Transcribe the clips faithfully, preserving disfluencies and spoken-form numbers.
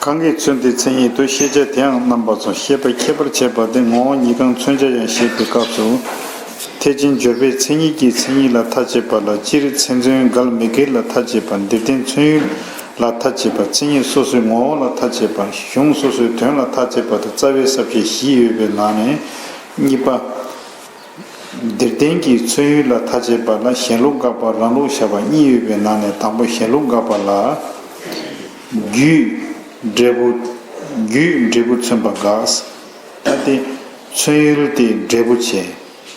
གང་གིས་མཚོན་ཏེ་མཚན་ཉིད་དུ་ཤེས་བྱ་དེའང་རྣམ་པ་ཚོ་ཤེས་པ་ཁྱད་པར་བྱེད་པ་སྟེ་ངོ་བོ་ཉིད་གང་མཚོན་བྱ་ཡང་ཞེས་པའི་སྐབས་སུ། ཐེག་ཆེན་སྦྱོར་བས་མཚན་ཉིད་ཀྱིས་མཚན་ཉིད་ལ་ཐ་བྱེད་པ་ལ་སྤྱིར་མཚན་མཚོན་འགལ་མི་འགལ་ལ་ཐ་བྱེད་པ། འདིར་བསྟན་མཚོན་ཡུལ་ལ་ཐ་བྱེད་པ། མཚན་ཉིད་སོ་སོའི་ངོ་བོ་ལ་ཐ་བྱེད་པ། གཞུང་སོ་སོའི་དོན་ལ་ཐ་བྱེད་པ་དང་རྩ་བའི་ས་བཅད་བཞི་ཡོད་པའི་ནང་ནས་གཉིས་པ། འདིར་བསྟན་གྱི་མཚོན་ཡུལ་ལ་ཐ་བྱེད་པ་ལ་གཞན་ལུགས་དགག་པ་རང་ལུགས་བཞག་པ་གཉིས་ཡོད་པའི་ནང་ནས་དང་པོ་གཞན་ལུགས་དགག་པ་ལ། རྒྱུའི་འབྲས་བུ། རྒྱུའི་འབྲས་བུ་མཚོན་པ་དགག་ད་དེ་མཚོན་ཡུལ་དེ་འབྲས་བུ་བྱས།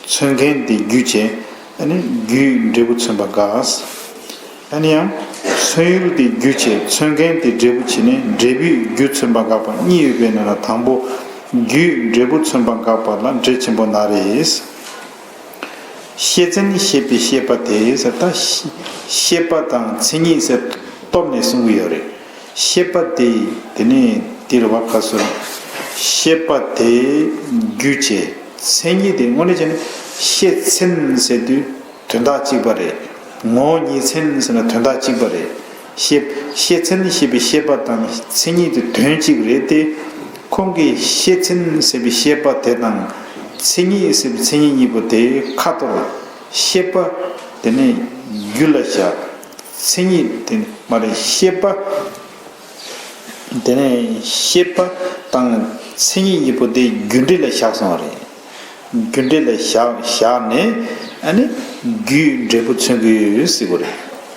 མཚོན་མཁན་དེ་རྒྱུ་བྱས། ཨ་ནི་རྒྱུའི་འབྲས་བུ་མཚོན་པ་དགག་ཨ་ནི་ཡང་། མཚོན་ཡུལ་དེ་རྒྱུ་བྱས། མཚོན་མཁན་དེ་འབྲས་བུ་བྱས་ནས་འབྲས་བུས་རྒྱུ་མཚོན་པ་དགག་པ་གཉིས་ཡོད་པའི་ནང་ལ་དང་པོ། རྒྱུས་འབྲས་བུ་མཚོན་པ་དགག་པ་ལ་འགྲེལ་ཆེན་པོ་ན་རེ། ཤེས་ཚན་ཞེས་པའི་ཤེས་པ་དེ་ཟེར་ད། ཤེས་པ་དང་མཚན་ཉིད་ཟེར་སྟོབས་ནས་གསུང་གི་ཡོད་རེད། ཤེས་པ་དེ་དེ་ནས་འདིར་བ་ཁ་སོར། ཤེས་པ་དེ་རྒྱུ་བྱས། མཚན་ཉིད་དེ་དངོས་གནས་བྱས་ན་ཤེས་ཚན་ཟེར་དུས་དོན་དག་གཅིག་པ་རེད། ངོ་བོ་ཉིད་མཚན་ཟེར་ན་དོན་དག་གཅིག་པ་རེད། ཤེས་ཤེས་ཚན་ཞེས་པའི་ཤེས་པ་དང་མཚན་ཉིད་དེ་དོན་གཅིག་རེད་དེ། ཁོང་གིས་ཤེས་ཚན་ཟེར་བའི་ཤེས་པ་དེ་དང་མཚན་ཉིད་ཟེར་བའི་མཚན་ཉིད་གཉིས་པོ་དེ་ཁ་ཐོར། ཤེས་པ་དེ་ནས་རྒྱུ་ལ་བཞག་མཚན་ཉིད་དེ་མ་རེད། ཤེས་པ་དེ་ནས་ཤེས་པ་དང་མཚན་ཉིད་གཉིས་པོ་དེ་རྒྱུ་འབྲས་ལ་བཞག་སོང་བ་རེད། རྒྱུ་འབྲས་ལ་བཞག་བཞག་ནས་ཨ་ནི་རྒྱུའི་འབྲས་བུ་མཚོན་གྱི་ཡོད་ཟེར་གྱི་རེད།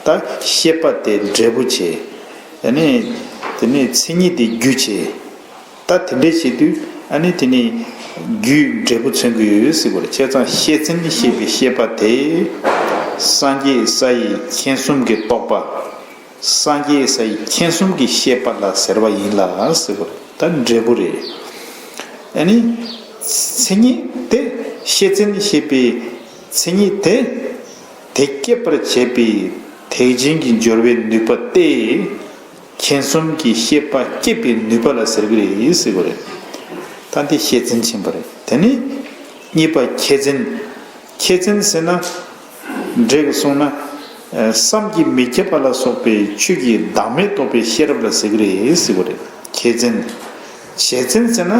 ད་ཤེས་པ་དེ་འབྲས་བུ་བྱས། ཨ་ནི་དེ་ནས་མཚན་ཉིད་དེ་རྒྱུ་བྱས། ད་དེ་འདྲས་བྱེད་དུས་ཨ་ནི་དེ་ནི་རྒྱུའི་འབྲས་བུ་མཚོན་གྱི་ཡོད་ཟེར་གྱི་རེད། བྱས་ཙང་ཤེས་ཚན་ཞེས་པའི་ཤེས་པ་དེ་སངས་རྒྱས་ས་ཡི་མཁྱེན་གསུམ་གྱི་རྟོགས་པ། སངས་རྒྱས་ས་ཡི་མཁྱེན་གསུམ་གྱི་ཤེས་པ་ལ་ཟེར་བ་ཡིན་ལ་ཟེར་བ་ད་འབྲས་བུ་རེད། ཨ་ནི་མཚན་ཉིད་དེ་ཤེས་ཚན་ཞེས་པའི་མཚན་ཉིད་དེ་དེ་སྐྱེད་པར་བྱེད་པའི་ཐེག་ཆེན་གྱི་སྦྱོར་བའི་ནུས་པ་སྟེ། མཁྱེན་གསུམ་གྱི་ཤེས་པ་སྐྱེད་པའི་ནུས་པ་ལ་ཟེར་གྱི་རེད་ཟེར་བ་རེད། ད་འདི་ཤེས་ཚན་ཕྱིན་པ་རེད། དེ་ནི་གཉིས་པ་ཁྱད་ཚན། ཁྱད་ཚན་ཟེར་ན། འགྲེལ་གྱིས་གསུངས་ན། ཨ་བསམ་གྱིས་མི་ཁྱབ་པ་ལ་སོགས་པའི་ཆོས་ཀྱི་བདག་མེད་རྟོགས་པའི་ཤེས་རབ་ལ་ཟེར་གྱི་རེད་ཟེར་བ་རེད། ཁྱད་ཚན། བྱེད་ཚན་ཟེར་ན།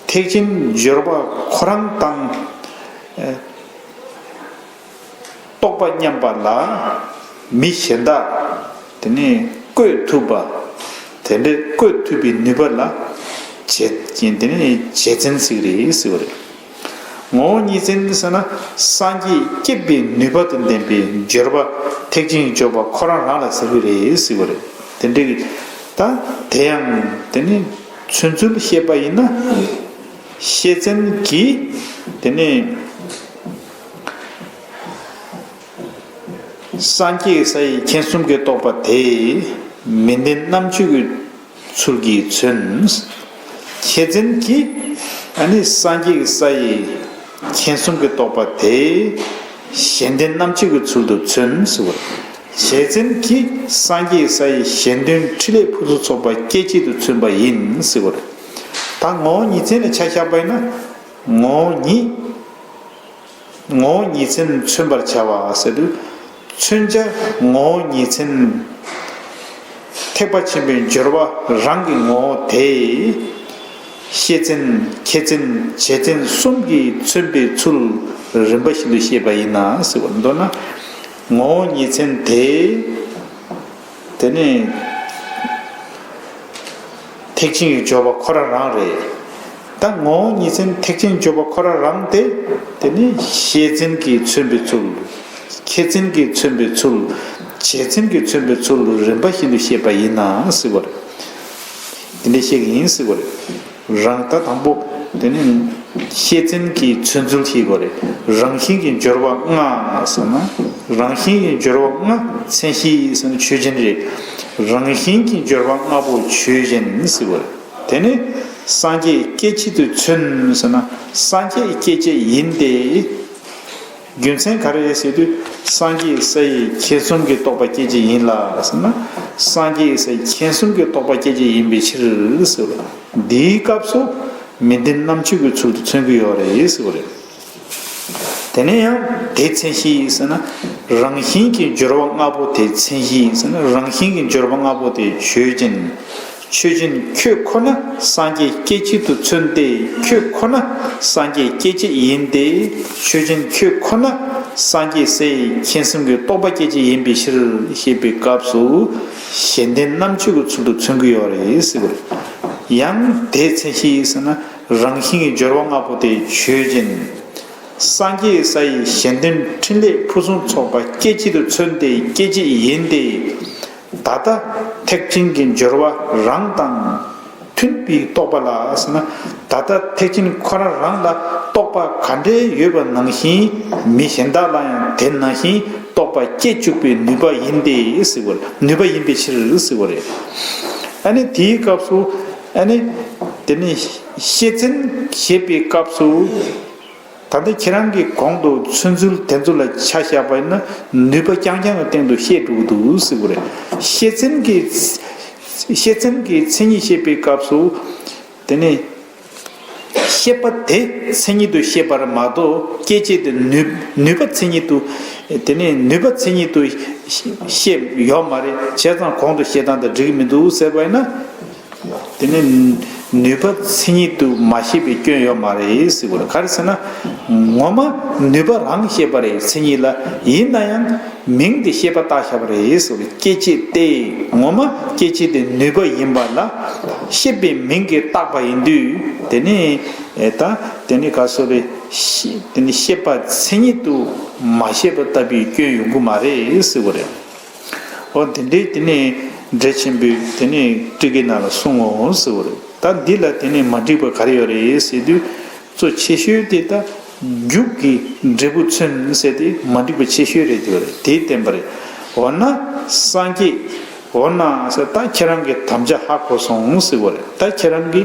ཐེག་ཆེན་སྦྱོར་བ་ཁོ་རང་དང་། ཨ་རྟོགས་པ་མཉམ་པ་ལ། མི་གཞན་དག་དེ་ནས་བཀོད་ཐུབ་པ། དེ་འདྲའི་བཀོད་ཐུབ་པའི་ནུས་པ་ལ་བྱེད་ཀྱིན་དེ་ནས་བྱེད་ཚན་ཟེར་གྱི་རེད་ཟེར་བ་རེད། ངོ་བོ་ཉིད་ཅན་ཟེར་ན་སངས་རྒྱས་སྐྱེད་པའི་ནུས་པ་དང་ལྡན་པའི་སྦྱོར་བ་ཐེག་ཆེན་སྦྱོར་བ་ཁོ་རང་རང་ལ་ཟེར་གྱི་རེད་ཟེར་བ་རེད། དེ་འདྲའི་ད་དེ་ཡང་དེ་ནི་མཚོན་ཚུལ་བཤད་པ་ཡིན་ན། ཤེས་ཚན་གྱིས་དེ་ནི། སངས་རྒྱས་ས་ཡི་མཁྱེན་གསུམ་གྱི་རྟོགས་པ་དེ་མི་ལྡན་རྣམ་དཔྱོད་ཀྱི་ཚུལ་གྱིས་མཚོན། ཁྱད་ཚན་གྱིས་ཨ་ནི་སངས་རྒྱས་ས་ཡི་མཁྱེན་གསུམ་གྱི་རྟོགས་པ་དེ་གཞན་ལྡན་རྣམ་དཔྱོད་ཀྱི་ཚུལ་དུ་མཚོན་ཟེར་བ། བྱེད་ཚན་གྱིས་སངས་རྒྱས་ས་ཡི་གཞན་དོན་ཕྲིན་ལས་ཕུན་སུམ་ཚོགས་པ་སྐྱེད་བྱེད་དུ་མཚོན་པ་ཡིན་ཟེར་བ། ད་ངོ་བོ་ཉིད་ཅན་ལ་ཆ་བཞག་པ་ཡིན་ན། ངོ་བོ་ཉིད། ངོ་བོ་ཉིད་མཚན་མཚོན་པར་བྱ་བ་ཟེར་དུས། མཚོན་བྱ་ངོ་བོ་ཉིད་མཚན། ཐེག་པ་ཆེན་པོའི་སྦྱོར་བ་རང་གི་ངོ་བོ་དེ། ཤེས་ཚན་ཁྱད་ཚན་བྱེད་ཚན་གསུམ་གྱིས་མཚོན་པའི་ཚུལ་རིམ་པ་བཞིན་དུ་བཤད་པ་ཡིན་ན་ཟེར་བ་མདོར་ན། ངོ་བོ་ཉིད་མཚན་དེ། དེ་ནས་ཐེག་ཆེན་གྱི་སྦྱོར་བ་ཁོ་རང་རང་རེད། ད་ངོ་བོ་ཉིད་མཚན་ཐེག་ཆེན་སྦྱོར་བ་ཁོ་རང་རང་དེ། དེ་ནི་ཤེས་ཚན་གྱིས་མཚོན་པའི་ཚུལ། ཁྱད་ཚན་གྱིས་མཚོན་པའི་ཚུལ། བྱེད་ཚན་གྱིས་མཚོན་པའི་ཚུལ་རིམ་པ་བཞིན་དུ་བཤད་པ་ཡིན་ན་ཟེར་བ་རེད། དེ་འདྲ་བཤད་ཀྱི་ཡིན་ཟེར་བ་རེད། རང་ལྟ་དང་པོ། དེ་ནི་ཤེས་ཚན་གྱི་མཚོན་ཚུལ་ཤེས་དགོས་རེད། རང་བཞིན་གྱི་སྦྱོར་བ་ལྔ་ཟེར་ན། རང་བཞིན་གྱི་སྦྱོར་བ་ལྔ་མཚན་གཞི་ཟེར་ན་ཆོས་ཅན་རེད། རང་བཞིན་གྱི་སྦྱོར་བ་ལྔ་པོ་ཆོས་ཅན་ཟེར་བ་རེད། དེ་ནི་སངས་རྒྱས་སྐྱེད་བྱེད་དུ་མཚོན་ཟེར་ན་སངས་རྒྱས་སྐྱེད་བྱེད་ཡིན་ཏེ། རྒྱུ་མཚན་ག་རེ་རེད་ཟེར་དུས་སངས་རྒྱས་ས་ཡི་མཁྱེན་གསུམ་གྱི་རྟོགས་པ་སྐྱེད་བྱེད་ཡིན་ལ་ཟེར་ན། སངས་རྒྱས་ས་ཡི་མཁྱེན་གསུམ་གྱི་རྟོགས་པ་སྐྱེད་བྱེད་ཡིན་པའི་ཕྱིར་ཟེར་བ། འདིའི་སྐབས་སུ་མི་ལྡན་རྣམ་དཔྱོད་ཀྱི་ཚུལ་དུ་མཚོན་གྱི་ཡོད་རེད་ཟེར་བ་རེད། དེ་ནས་ཡང་དེ་མཚན་གཞི་ཟེར་ན། རང་བཞིན་གྱི་སྦྱོར་བ་ལྔ་པོ་དེ་མཚན་གཞི་ཟེར་ན་རང་བཞིན་གྱི་སྦྱོར་བ་ལྔ་པོ་དེ་ཆོས་ཅན། ཆོས་ཅན་ཁྱོད་ཁོ་ན་སངས་རྒྱས་སྐྱེ་མཆེད་དུ་མཚོན་ཏེ། ཁྱོད་ཁོ་ན་སངས་རྒྱས་སྐྱེ་མཆེད་ཡིན་ཏེ། ཆོས་ཅན་ཁྱོད་ཁོ་ན་སངས་རྒྱས་སའི་མཁྱེན་སེམས་ཀྱི་རྟོག་པ་སྐྱེ་མཆེད་ཡིན་པའི་ཕྱིར་ཞེས་པའི་སྐབས་སུ་གཞན་དོན་རྣམ་གཅོད་ཀྱི་ཚུལ་དུ་མཚོན་གྱི་ཡོད་རེད་ཟེར་བ་རེད། ཡང་དེའི་མཚན་གཞི་ཟེར་ན། རང་བཞིན་གྱི་སྦྱོར་བ་ལྔ་པོ་དེ་ཆོས་ཅན། སངས་རྒྱས་ས་ཡི་གཞན་དོན་འཕྲིན་ལས་ཕུན་སུམ་ཚོགས་པ་སྐྱེ་མཆེད་དུ་མཚོན་ཏེ་སྐྱེ་མཆེད་ཡིན་ཏེ། ད་ལྟ་ཐེག་ཆེན་གྱི་སྦྱོར་བ་རང་དང་མཐུན་པའི་རྟོག་པ་ལ་ཟེར་ན། ད་ལྟ་ཐེག་ཆེན་ཁོ་རང་རང་ལ་རྟོག་པ་ག་འདྲའི་ཡོད་པ་ནང་བཞིན་མི་གཞན་དག་ལ་ཡང་དེ་ནང་བཞིན་རྟོག་པ་སྐྱེ་བཅུག་པའི་ནུས་པ་ཡིན་ཏེ་ཟེར་བ་རེད། ནུས་པ་ཡིན་པའི་ཕྱིར་ཟེར་བ་རེད། ཨ་ནི་དེའི་སྐབས་སུ། ཨ་ནི་དེ་ནི་ཤེར་ཕྱིན་ཞེས་པའི་སྐབས་སུ། ད་ལྟ་ཁྱེད་རང་གིས་གོང་དུ་མཚོན་ཚུལ་དེ་ཚོ་ལ་ཆ་བཞག་པ་ཡིན་ན་ནུས་པ་རྐྱང་རྐྱང་གི་སྟེང་དུ་བཤད་འགྲོ་གི་འདུག་ཟེར་གྱི་རེད། ཤེར་ཕྱིན་གྱི། ཤེར་ཕྱིན་གྱི་མཚན་ཉིད་བཤད་པའི་སྐབས་སུ། དེ་ནི་ཤེས་པ་དེ་མཚན་ཉིད་དུ་བཤད་པར་མ་གཏོགས་སྐྱེ་མཆེད་དུ་ནུས་ནུས་པ་མཚན་ཉིད་དུ། དེ་ནི་ནུས་པ་མཚན་ཉིད་དུ་བཤད་ཡོད་མ་རེད། བྱས་ཙང་གོང་དུ་བཤད་སྟངས་དང་འགྲིག་གི་མི་འདུག་ཟེར་བ་ཡིན་ན། དེ་ནི་ནུས་པ་མཚན་ཉིད་དུ་མ་བཤད་པའི་སྐྱོན་ཡོད་མ་རེད་ཟེར་གྱི་རེད། ག་རེ་ཟེར་ན། ངོ་མ་ནུས་པ་རང་བཤད་པ་རེད། མཚན་ཉིད་ལ། ཡིན་ན་ཡང་མིང་དེ་ཤེས་པ་བཏགས་བཞག་པ་རེད་ཟེར་གྱི་རེད། སྐྱེ་མཆེད་དེ། ངོ་མ་སྐྱེ་མཆེད་དེ་ནུས་པ་ཡིན་པ་ལ་ཤེས་པའི་མིང་གིས་བཏགས་པ་ཡིན་དུས། དེ་ནི་ད་དེ་ནི་ག་སོ་རེད། ཤེས་དེ་ནི་ཤེས་པ་མཚན་ཉིད་དུ་མ་བཤད་པ་ལྟ་བུའི་སྐྱོན་ཡོང་གི་མ་རེད་ཟེར་གྱི་རེད། འོ་དེ་འདྲའི་དེ་ནས་འགྲེལ་ཆེན་པོས་དེ་ནས་ཊཱི་ཀའི་ནང་ལ་གསུངས་འོང་ཟེར་བ་རེད། ད་འདི་ལ་དེ་ནས་མ་འགྲིག་པ་ག་རེ་ཡོད་རེད་ཟེར་དུས། གཙོ་ཆེ་ཤོས་དེ་ད་རྒྱུད་ཀྱི་འབྲས་བུ་མཚོན་ཟེར་དེ་མ་འགྲིག་པ་ཆེ་ཤོས་རེད་དེ་བ་རེད། དེས་བསྟན་པ་རེད། འོ་ན་སངས་རྒྱས། འོ་ན་ཟེར་ད་ཁྱེད་རང་གི་དམ་བཅའ་ཧ་གོ་སོང་ཟེར་བ་རེད། ད་ཁྱེད་རང་གི་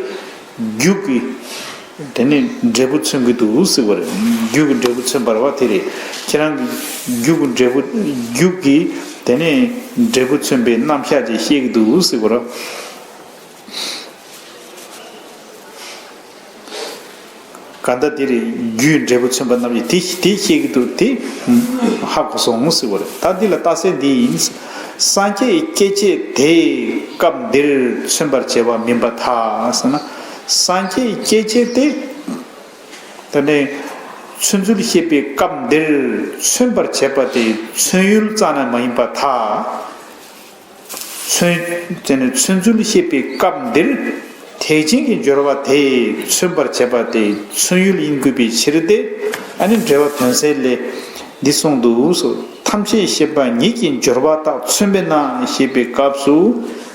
རྒྱུད་ཀྱི། དེ་ནི་འབྲས་བུ་མཚོན་གྱི་འདུག་ཟེར་བ་རེད། རྒྱུད་ཀྱི་འབྲས་བུ་མཚོན་པར་བ་དེ་རེད། ཁྱེད་རང་གི་རྒྱུད་ཀྱི་འབྲས་བུ། རྒྱུད་ཀྱི་དེ་ནི་འབྲས་བུ་མཚོན་པའི་རྣམ་གཞག་ཅིག་བཤད་ཀྱི་འདུག་ཟེར་བ་རེད། ག་ད་དེ་རེད། རྒྱུད་འབྲས་བུ་མཚོན་པ་རྣམ་གཞག་དེ་དེ་བཤད་ཀྱི་འདུག་དེ་ཧ་གོ་སོང་ཟེར་བ་རེད། ད་འདི་ལ་རྟགས་གསལ་འདི་ཡིན། སངས་རྒྱས་སྐྱེ་མཆེད་དེ་སྐབས་འདིར་མཚོན་པར་བྱ་བ་མིན་པར་ཐལ་ཟེར་ན། སངས་རྒྱས་སྐྱེ་མཆེད་དེ། ད་ནི་མཚོན་ཚུལ་བཤད་པའི་སྐབས་འདིར་མཚོན་པར་བྱེད་པ་དེ་མཚོན་ཡུལ་ཙམ་ན་མ་ཡིན་པར་ཐལ། མཚོན། དེ་ནི་མཚོན་ཚུལ་བཤད་པའི་སྐབས་འདིར་ཐེག་ཆེན་གྱི་སྦྱོར་བ་དེས་མཚོན་པར་བྱེད་པ་དེ་མཚོན་ཡུལ་ཡིན་དགོས་པའི་ཕྱིར་ཏེ། ཨ་ནི་འགྲེལ་པ་དོན་གསལ་ལས་འདི་གསུངས་འདུག་ཟེར། ཐམས་ཅད་ཤེས་པ་ཉིད་ཀྱི་སྦྱོར་བ་དག་མཚོན་པས་ན་ཞེས་པའི་སྐབས་སུ་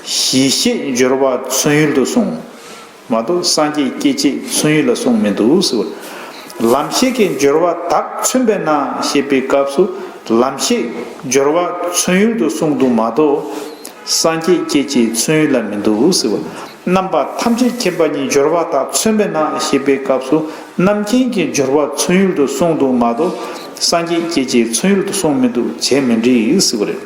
གཞི་ཤེས་སྦྱོར་བ་མཚོན་ཡུལ་དུ་གསུངས། མ་གཏོགས་སངས་རྒྱས་སྐྱེ་མཆེད་མཚོན་ཡུལ་ལ་གསུངས་མི་འདུག་ཟེར། ལམ་ཤེས་ཀྱི་སྦྱོར་བ་དག་མཚོན་པས་ན་ཞེས་པའི་སྐབས་སུ་ལམ་ཤེས་སྦྱོར་བ་མཚོན་ཡུལ་དུ་གསུངས་འདུག་མ་གཏོགས་སངས་རྒྱས་སྐྱེ་མཆེད་མཚོན་ཡུལ་ལ་མི་འདུག་ཟེར། རྣམ་པ་ཐམས་ཅད་མཁྱེན་པ་ཉིད་སྦྱོར་བ་དག་མཚོན་པས་ན་ཞེས་པའི་སྐབས་སུ་རྣམ་མཁྱེན་གྱི་སྦྱོར་བ་མཚོན་ཡུལ་དུ་གསུངས་འདུག་མ་གཏོགས་སངས་རྒྱས་སྐྱེ་མཆེད་མཚོན་ཡུལ་དུ་གསུངས་མི་འདུག་བྱས་མི་འགྲིག་ཟེར་བ་རེད།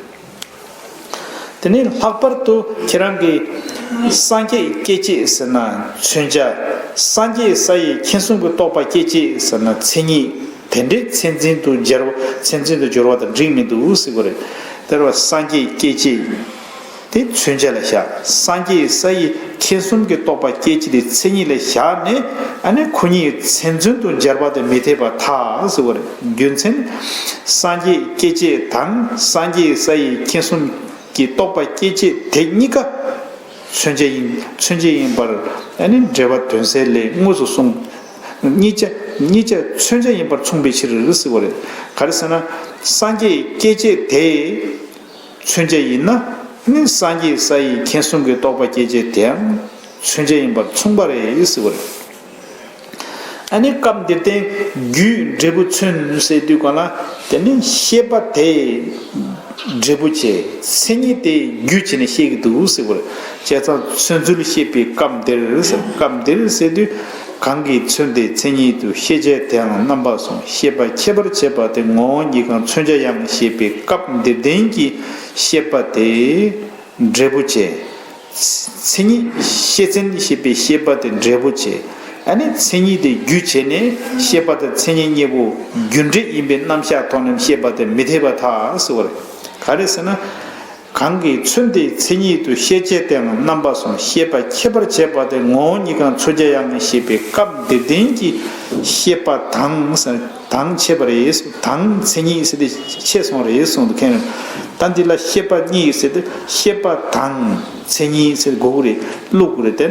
དེ་ནས་ལྷག་པར་དུ་ཁྱེད་རང་གིས་སངས་རྒྱས་སྐྱེ་མཆེད་ཟེར་ན་མཚོན་བྱ། སངས་རྒྱས་ས་ཡི་མཁྱེན་གསུམ་གྱི་རྟོགས་པ་སྐྱེ་མཆེད་ཟེར་ན་མཚན་ཉིད། དེ་འདྲའི་མཚན་འཛིན་དུ་སྦྱར་བ། མཚན་འཛིན་དུ་སྦྱོར་བ་དང་འགྲིག་མི་འདུག་ཟེར་བ་རེད། དེར་བ་སངས་རྒྱས་སྐྱེ་མཆེད་དེ་མཚོན་བྱ་ལ་བཞག་སངས་རྒྱས་ས་ཡི་མཁྱེན་གསུམ་གྱི་རྟོགས་པ་སྐྱེ་མཆེད་དེ་མཚན་ཉིད་ལ་བཞག་ནས། ཨ་ནི་ཁོ་གཉིས་མཚན་མཚོན་དུ་སྦྱར་བ་དེ་མི་འཐད་པར་ཐལ་ཟེར་བ་རེད། རྒྱུ་མཚན། སངས་རྒྱས་སྐྱེ་མཆེད་དང་སངས་རྒྱས་ས་ཡི་མཁྱེན་གསུམ་གྱི་རྟོགས་པ་སྐྱེ་མཆེད་དེ་གཉིས་ཀ་མཚོན་བྱ་ཡིན། མཚོན་བྱ་ཡིན་པར་ཨ་ནི་འགྲེལ་པ་དོན་གསལ་ལས་དངོས་སུ་གསུངས། གཉིས་ཆ་གཉིས་ཆ་མཚོན་བྱ་ཡིན་པར་མཚུངས་པའི་ཕྱིར་ཟེར་བ་རེད། ག་རེ་ཟེར་ན། སངས་རྒྱས་སྐྱེ་མཆེད་དེ་མཚོན་བྱ་ཡིན་ན་ནི་སངས་རྒྱས་ས་ཡི་མཁྱེན་གསུམ་གྱི་རྟོགས་པ་སྐྱེ་མཆེད་དེའང་མཚོན་བྱ་ཡིན་པར་མཚུངས་པ་རེད་ཟེར་བ་རེད། ཨ་ནི་སྐབས་འདིར་བསྟན་རྒྱུད་འབྲས་བུ་མཚོན་ཟེར་དུས་གང་ལ། དེ་ནི་ཤེས་པ་དེ་འབྲས་བུ་བྱས། མཚན་ཉིད་དེ་རྒྱུ་བྱས་ནས་བཤད་ཀྱི་འདུག་ཟེར་བ་རེད། བྱས་ཙང་མཚོན་ཚུལ་བཤད་པའི་སྐབས་འདིར་ཟེར། སྐབས་འདིར་ཟེར་དུས་གང་གིས་མཚོན་ཏེ་མཚན་ཉིད་དུ་ཤེས་བྱ་དེའང་རྣམ་པ་གསུམ་ཤེས་པ་ཁྱད་པར་བྱེད་པ་དེ་ངོ་བོ་ཉིད་གང་མཚོན་བྱ་ཡང་ཞེས་པའི་སྐབས་འདིར་བསྟན་གྱི་ཤེས་པ་དེ། འབྲས་བུ་བྱས། མཚན་ཉིད་ཤེས་ཚན་ཞེས་པའི་ཤེས་པ་དེ་འབྲས་བུ་བྱས། ཨ་ནི་མཚན་ཉིད་དེ་རྒྱུ་བྱས་ནས་ཤེས་པ་དེ་མཚན་ཉིད་གཉིས་པོ་རྒྱུ་འབྲས་ཡིན་པའི་རྣམ་གཞག་ཐོག་ནས་བཤད་པ་དེ་མི་འཐད་པར་ཐལ་ཟེར་བ་རེད། ག་རེ་ཟེར་ན། གང་གིས་མཚོན་ཏེ་མཚན་ཉིད་དུ་ཤེས་བྱེད་དེའང་རྣམ་པ་གསུམ་ཤེས་པ་ཁྱད་པར་བྱེད་པ་སྟེ་ངོ་བོ་ཉིད་ཀྱང་མཚོན་བྱ་ཡང་ཞེས་པའི་སྐབས་འདིར་ལྡན་གྱི་ཤེས་པ་དང་དང་ཕྱེད་པ་རེད། དང་མཚན་ཉིད་ཟེར་ཏེ་ཕྱེ་སོང་རེད་གསུངས་འདུག་མཁན་རེད། ད་འདི་ལ་ཤེས་པ་གཉིས་ཟེར་ཏེ་ཤེས་པ་དང་མཚན་ཉིད་ཟེར་དགོས་ཀྱི་རེད། བླུག་དགོས་རེད། དེ་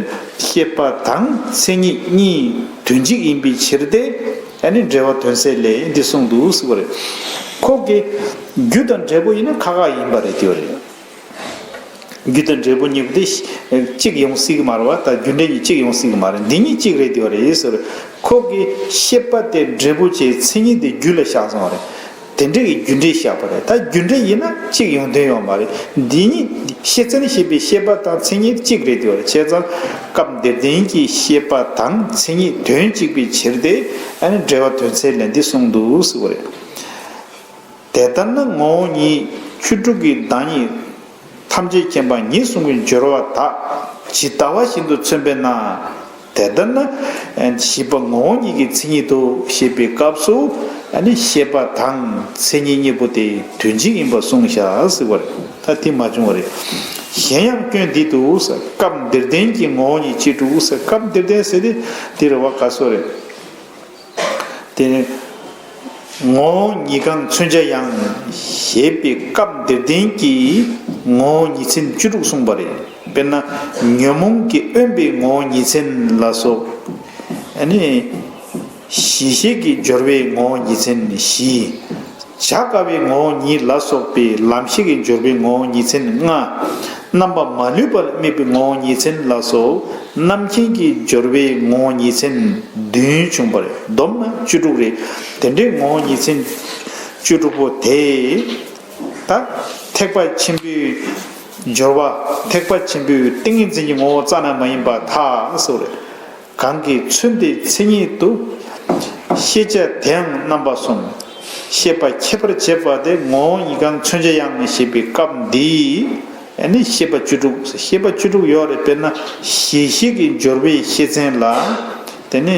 ཤེས་པ་དང་མཚན་ཉིད་གཉིས་དོན་གཅིག་ཡིན་པའི་ཕྱིར་ཏེ། ཨ་ནི་འགྲེལ་པ་དོན་གསལ་ལས་འདི་གསུངས་འདུག་ཟེར་བ་རེད། ཁོ་གི་རྒྱུ་དང་འབྲས་བུ་ཡིན་ན་ཁ་ཁ་ཡིན་པ་རེད་དེ་བ་རེད། རྒྱུ་དང་འབྲས་བུ་གཉིས་པོ་དེ་གཅིག་ཡོང་སྲིད་ཀྱི་མ་རེད་བ། ད་རྒྱུ་འབྲས་གཉིས་གཅིག་ཡོང་སྲིད་ཀྱི་མ་རེད། འདི་གཉིས་གཅིག་རེད་དེ་བ་རེད་ཟེར། ཁོ་གི་ཤེས་པ་དེ་འབྲས་བུ་བྱས། མཚན་ཉིད་དེ་རྒྱུ་ལ་བཞག་སོང་བ་རེད། དེ་འདྲ་གི་རྒྱུ་འབྲས་བཞག་པ་རེད། ད་རྒྱུ་འབྲས་ཡིན་ན་གཅིག་ཡོང་དོན་ཡོད་མ་རེད། འདི་གཉིས་ཤེས་བྱེད་ནི་ཤེས་པའི་ཤེས་པ་དང་མཚན་ཉིད་གཅིག་རེད་དེ་བ་རེད། བྱས་ཙང་སྐབས་འདིར་ལྡན་གྱི་ཤེས་པ་དང་མཚན་ཉིད་དོན་གཅིག་པའི་ཕྱིར་ཏེ། ཨ་ནི་འགྲེལ་པ་དོན་གསལ་ལས་འདི་གསུངས་འདུག་ཟེར་བ་རེད། དེ་ལྟར་ན་ངོ་བོ་ཉིད་བཅུ་དྲུག་གི་བདག་ཉིད་ཐམས་ཅད་མཁྱེན་པ་ཉིད་གསུམ་གྱི་སྦྱོར་བ་དག་ཇི་ལྟ་བ་བཞིན་དུ་མཚོན་པས་ན། དེ་ལྟར་ན་བཞི་པ་ངོ་བོ་ཉིད་ཀྱི་མཚན་ཉིད་དུ་ཞེས་པའི་སྐབས་སུ། ཨ་ནི་ཤེས་པ་དང་མཚན་ཉིད་གཉིས་པོ་དེ་དོན་གཅིག་ཡིན་པར་གསུངས་བཞག་ཟེར་བ་རེད། ད་དེ་མ་བྱུང་བ་རེད། གཞན་ཡང་སྐྱོན་འདི་འདུག་ཟེར། སྐབས་འདིར་ལྡན་གྱི་ངོ་བོ་ཉིད་བཅུ་དྲུག་ཟེར། སྐབས་འདིར་ལྡན་ཟེར་དེ་དེ་རེད་བ། ག་སོ་རེད། དེ་ནི་ངོ་བོ་ཉིད་ཀྱང་མཚོན་བྱ་ཡང་ཞེས་པའི་སྐབས་འདིར་ལྡན་གྱི་ངོ་བོ་ཉིད་མཚན་བཅུ་དྲུག་གསུངས་པ་རེད། དཔེར་ན་ཉོན་མོངས་ཀྱིས་དབེན་པའི་ངོ་བོ་ཉིད་མཚན་ལ་སོགས། ཨ་ནི་གཞི་ཤེས་ཀྱིས་སྦྱོར་བའི་ངོ་བོ་ཉིད་མཚན་བཞི། བྱ་དཀའ་བའི་ངོ་བོ་ཉིད་ལ་སོགས་པའི་ལམ་ཤེས་ཀྱིས་སྦྱོར་བའི་ངོ་བོ་ཉིད་མཚན་ལྔ། རྣམ་པ་མ་ལུས་པ་ལ་དམིགས་པའི་ངོ་བོ་ཉིད་མཚན་ལ་སོགས་རྣམ་མཁྱེན་གྱིས་སྦྱོར་བའི་ངོ་བོ་ཉིད་མཚན་བདུན་བྱུང་བ་རེད། བསྡོམས་ན་བཅུ་དྲུག་རེད། དེ་འདྲའི་ངོ་བོ་ཉིད་མཚན་བཅུ་དྲུག་པོ་དེ་ད་ཐེག་པ་ཆེན་པོའི་སྦྱོར་བ། ཐེག་པ་ཆེན་པོའི་ཏིང་ངེ་འཛིན་གྱི་ངོ་བོ་རྩ་ནས་མ་ཡིན་པར་ཐལ་ཟེར་བ་རེད། གང་གིས་མཚོན་ཏེ་མཚན་ཉིད་དུ་ཤེས་བྱ་དེའང་རྣམ་པ་གསུམ། ཤེས་པ་ཁྱད་པར་བྱེད་པ་སྟེ་ངོ་བོ་ཉིད་ཀྱང་མཚོན་བྱ་ཡང་ཞེས་པའི་སྐབས་འདིའི། ཨ་ནི་ཤེས་པ་བཅུ་དྲུག་ཤེས་པ་བཅུ་དྲུག་ཡོད་རེད། དཔེར་ན་གཞི་ཤེས་ཀྱིས་སྦྱོར་བའི་ཤེས་མཚན་ལ། དེ་ནི་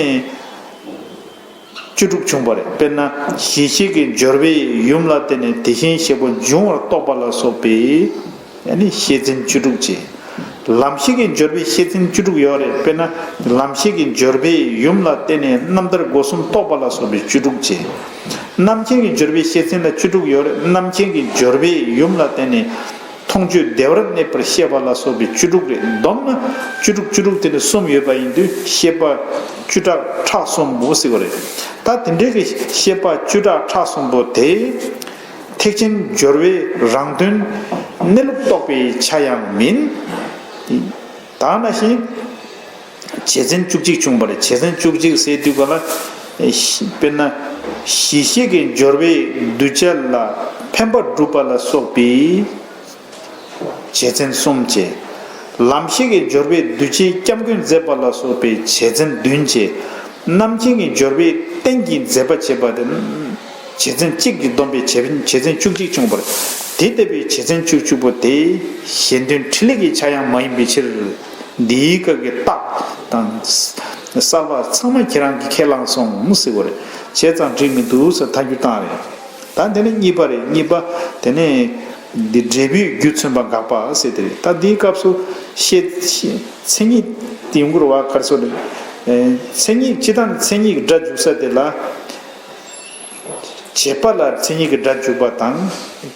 བཅུ་དྲུག་བྱུང་བ་རེད། དཔེར་ན་གཞི་ཤེས་ཀྱིས་སྦྱོར་བའི་ཡུམ་ལ་བརྟེན་ནས་དེ་བཞིན་གཤེགས་པ་འབྱུང་བར་རྟོགས་པ་ལ་སོགས་པའི། ཨ་ནི་ཤེས་མཚན་བཅུ་དྲུག་བྱས། ལམ་ཤེས་ཀྱིས་སྦྱོར་བའི་ཤེས་མཚན་བཅུ་དྲུག་ཡོད་རེད། དཔེར་ན་ལམ་ཤེས་ཀྱིས་སྦྱོར་བའི་ཡུམ་ལ་བརྟེན་ནས་རྣམ་ཐར་སྒོ་གསུམ་རྟོགས་པ་ལ་སོགས་པའི་བཅུ་དྲུག་བྱས། རྣམ་མཁྱེན་གྱིས་སྦྱོར་བའི་ཤེས་མཚན་ལ་བཅུ་དྲུག་ཡོད་རེད། རྣམ་མཁྱེན་གྱིས་སྦྱོར་བའི་ཡུམ་ལ་བརྟེན་ནས་མཐོང་ཆོས་བདེ་བར་གནས་པར་ཤེས་པ་ལ་སོགས་པའི་བཅུ་དྲུག་རེད། བསྡོམས་ན་བཅུ་དྲུག་བཅུ་དྲུག་དེ་ནི་གསུམ་ཡོད་པ་ཡིན་དུས་ཤེས་པ་བཅུ་ཕྲག་ཕྲག་གསུམ་པོ་ཟེར་བ་རེད། ད་དེ་འདྲའི་གི་ཤེས་པ་བཅུ་ཕྲག་ཕྲག་གསུམ་པོ་དེ། ཐེག་ཆེན་སྦྱོར་བའི་རང་དོན་གནས་ལུགས་རྟོགས་པའི་ཆ་ཡང་མིན། ད་ནང་བཞིན་བྱེད་མཚན་བཅུ་གཅིག་བྱུང་བ་རེད། བྱེད་མཚན་བཅུ་གཅིག་ཟེར་དུས་ག་ལ། དཔེར་ན་གཞི་ཤེས་ཀྱིས་སྦྱོར་བའི་གདུལ་བྱ་ལ་ཕན་པ་སྒྲུབ་པ་ལ་སོགས་པའི་བྱེད་མཚན་གསུམ་བྱས། ལམ་ཤེས་ཀྱིས་སྦྱོར་བའི་གདུལ་བྱའི་སྐྱབས་མགོན་མཛད་པ་ལ་སོགས་པའི་བྱེད་མཚན་བདུན་བྱས། རྣམ་མཁྱེན་གྱིས་སྦྱོར་བའི་རྟེན་གྱི་མཛད་པ་བྱེད་པ་དེ། བྱེད་མཚན་གཅིག་གིས་བསྡོམས་པའི་བྱེད་བྱེད་མཚན་བཅུ་གཅིག་བྱུང་བར། དེ་ལྟ་བུའི་བྱེད་མཚན་བཅུ་གཅིག་པོ་དེ་གཞན་དོན་ཕྲིན་ལས་ཀྱི་ཆ་ཡང་མ་ཡིན་པའི་ཕྱིར། འདིའི་སྐབས་ཀྱི་རྟགས་དང་གསལ་བ་ཚང་མ་ཁྱེད་རང་གིས་ཁས་བླངས་སོང་ཟེར་བ་རེད། བྱས་ཙང་འགྲིག་མི་འདུག་ཟེར་ཐལ་འགྱུར་བཏང་རེད། ད་དེ་ནས་གཉིས་པ་རེད། གཉིས་པ་དེ་ནས་འདི་འབྲས་བུའི་རྒྱུ་མཚོན་པ་དགག་པ་ཟེར་དེ་རེད། ད་འདིའི་སྐབས་སུ་ཤེས་ཤེས་མཚན་ཉིད་དེ་ཡོང་གི་རེད་བ། ག་རེ་ཟེར་ན། མཚན་ཉིད་སྤྱིར་བཏང་མཚན་ཉིད་ཀྱི་སྒྲ་འཇུག་ས་དེ་ལ། བྱེད་པ་ལ་མཚན་ཉིད་ཀྱི་སྒྲ་འཇུག་པ་དང་།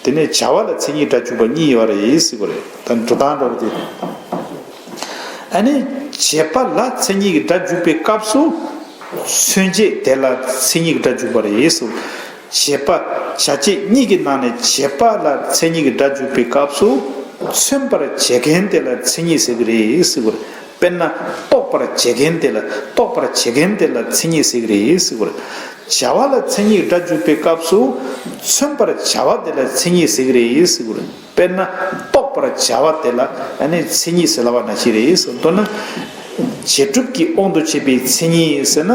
དེ་ནས་བྱ་བ་ལ་མཚན་ཉིད་སྒྲ་འཇུག་པ་གཉིས་ཡོད་རེད་ཟེར་གྱི་རེད། ད་འགྲོ་སྟངས་འདྲ་བོ་དེ། ཨ་ནི་བྱེད་པ་ལ་མཚན་ཉིད་ཀྱི་སྒྲ་འཇུག་པའི་སྐབས་སུ། མཚོན་བྱེད་དེ་ལ་མཚན་ཉིད་ཀྱི་སྒྲ་འཇུག་པ་རེད་ཟེར། བྱེད་པ་བྱ་བྱེད་གཉིས་ཀྱི་ནང་ནས་བྱེད་པ་ལ་མཚན་ཉིད་ཀྱི་སྒྲ་འཇུག་པའི་སྐབས་སུ། མཚོན་པར་བྱེད་མཁན་དེ་ལ་མཚན་ཉིད་ཟེར་གྱི་རེད་ཟེར་གྱི་རེད། དཔེར་ན་རྟོགས་པར་བྱེད་མཁན་དེ་ལ་རྟོགས་པར་བྱེད་མཁན་དེ་ལ་མཚན་ཉིད་ཟེར་གྱི་རེད་ཟེར་གྱི་རེད། བྱ་བ་ལ་མཚན་ཉིད་སྒྲ་འཇུག་པའི་སྐབས་སུ། མཚོན་པར་བྱ་བ་དེ་ལ་མཚན་ཉིད་ཟེར་གྱི་རེད་ཟེར་གྱི་རེད། དཔེར་ན་རྟོགས་པར་བྱ་བ་དེ་ལ་ཨ་ནི་མཚན་ཉིད་ཟེར་ལབ་པ་ནང་བཞིན་རེད་ཟེར། མདོར་ན། བྱེད་སྒྲུབ་ཀྱི་དབང་དུ་བྱས་པའི་མཚན་ཉིད་ཟེར་ན།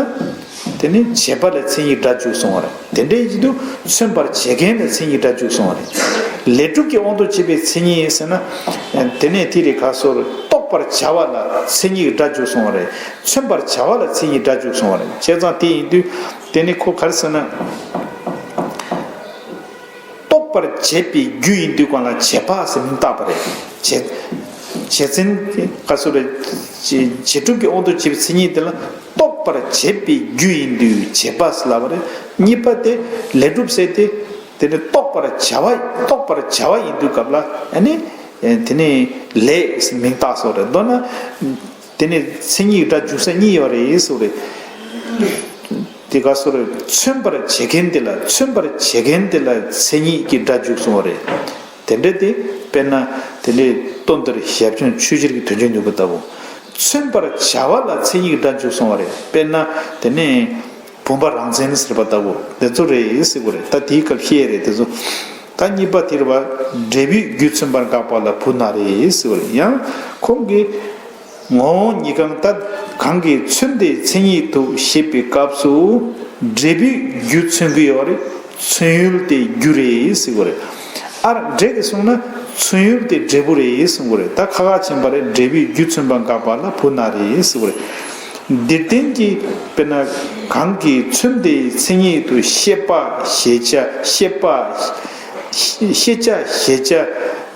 དེ་ནི་བྱེད་པ་ལ་མཚན་ཉིད་སྒྲ་འཇུག་སོང་བ་རེད། དེ་འདྲའི་ཡིན་དུས་མཚོན་པར་བྱེད་མཁན་ལ་མཚན་ཉིད་སྒྲ་འཇུག་སོང་བ་རེད། ལས་སྒྲུབ་ཀྱི་དབང་དུ་བྱས་པའི་མཚན་ཉིད་ཟེར་ན། དེ་ནས་དེ་རེད། ག་སོ་རེད། རྟོགས་པར་བྱ་བ་ལ་མཚན་ཉིད་སྒྲ་འཇུག་སོང་བ་རེད། མཚོན་པར་བྱ་བ་ལ་མཚན་ཉིད་སྒྲ་འཇུག་སོང་བ་རེད། བྱས་ཙང་དེ་ཡིན་དུས་དེ་ནི་ཁོ་ག་རེ་ཟེར་ན། རྟོགས་ རྟོགས་པར་བྱེད་པའི་རྒྱུ་ཡིན་དུས་གང་ལ་བྱེད་པ་ཟེར་མིང་བཏགས་པ་རེད། བྱེད་བྱེད་མཚན་ག་སོ་རེད། བྱེད་བྱེད་སྒྲུབ་ཀྱི་དབང་དུ་བྱས་པའི་མཚན་ཉིད་དེ་ལ་རྟོགས་པར་བྱེད་པའི་རྒྱུ་ཡིན་དུས་བྱེད་པ་ཟེར་ལབ་པ་རེད། གཉིས་པ་དེ་ལས་སྒྲུབ་ཟེར་ཏེ། དེ་ནི་རྟོགས་པར་བྱ་བ་རྟོགས་པར་བྱ་བ་ཡིན་དུས་སྐབས་ལ་ཨ་ནི་དེ་ནི་ལས་ཟེར་མིང་བཏགས་སོ་རེད། མདོར་ན། དེ་ནི་མཚན་ཉིད་སྒྲ་འཇུག་ས་གཉིས་ཡོད་རེད་ཟེར་བ་རེད། དེ་ག་སོ་རེད། མཚོན་པར་བྱེད་མཁན་དེ་ལ་མཚོན་པར་བྱེད་མཁན་དེ་ལ་མཚན་ཉིད་ཀྱི་སྒྲ་འཇུག་སོང་བ་རེད། དེ་འདྲ་དེ་དཔེར་ན་དེ་འདྲའི་དོན་དེར་ཞབས་ཀྱང་ཆོས་ཕྱིར་གྱི་དོན་བྱེད་ནུས་པ་ལྟ་བུ། མཚོན་པར་བྱ་བ་ལ་མཚན་ཉིད་ཀྱི་སྒྲ་འཇུག་སོང་བ་རེད། དཔེར་ན་དེ་ནི་བུམ་པ་རང་མཚན་ཟེར་བ་ལྟ་བུ་དེ་ཚོ་རེད་ཟེར་བ་རེད། ད་དེའི་སྐབས་བཤད་རེད་དེ་ཚོ། ད་གཉིས་པ་དེ་རེད་བ། འབྲས་བུའི་རྒྱུ་མཚོན་པར་དཀའ་བ་ལ་བུ་ན་རེ་ཟེར་བ་རེད། ཡང་ཁོང་གིས། ངོ་བོ་ཉིད་གང་ལྟར་གང་གིས་མཚོན་ཏེ་མཚན་ཉིད་དུ་བཤད་པའི་སྐབས་སུ་འབྲས་བུའི་རྒྱུ་མཚོན་གྱི་ཡོད་རེད། མཚོན་ཡུལ་དེ་རྒྱུ་རེད་ཟེར་བ་རེད། ཨ་ར་འགྲེལ་གྱིས་གསུངས་ན་མཚོན་ཡུལ་དེ་འབྲས་བུ་རེད་གསུང་གི་རེད། ད་ཁ་ཁ་ཕྱིན་པ་རེད། འབྲས་བུའི་རྒྱུ་མཚོན་པ་དཀའ་བ་ལ་བུ་ན་རེ་ཟེར་བ་རེད། འདིར་བསྟན་གྱི་དཔེར་ན་གང་གིས་མཚོན་ཏེ་མཚན་ཉིད་དུ་ཤེས་པ་ཤེས་བྱ་ཤེས་པ་ཤེས་བྱ་ཤེས་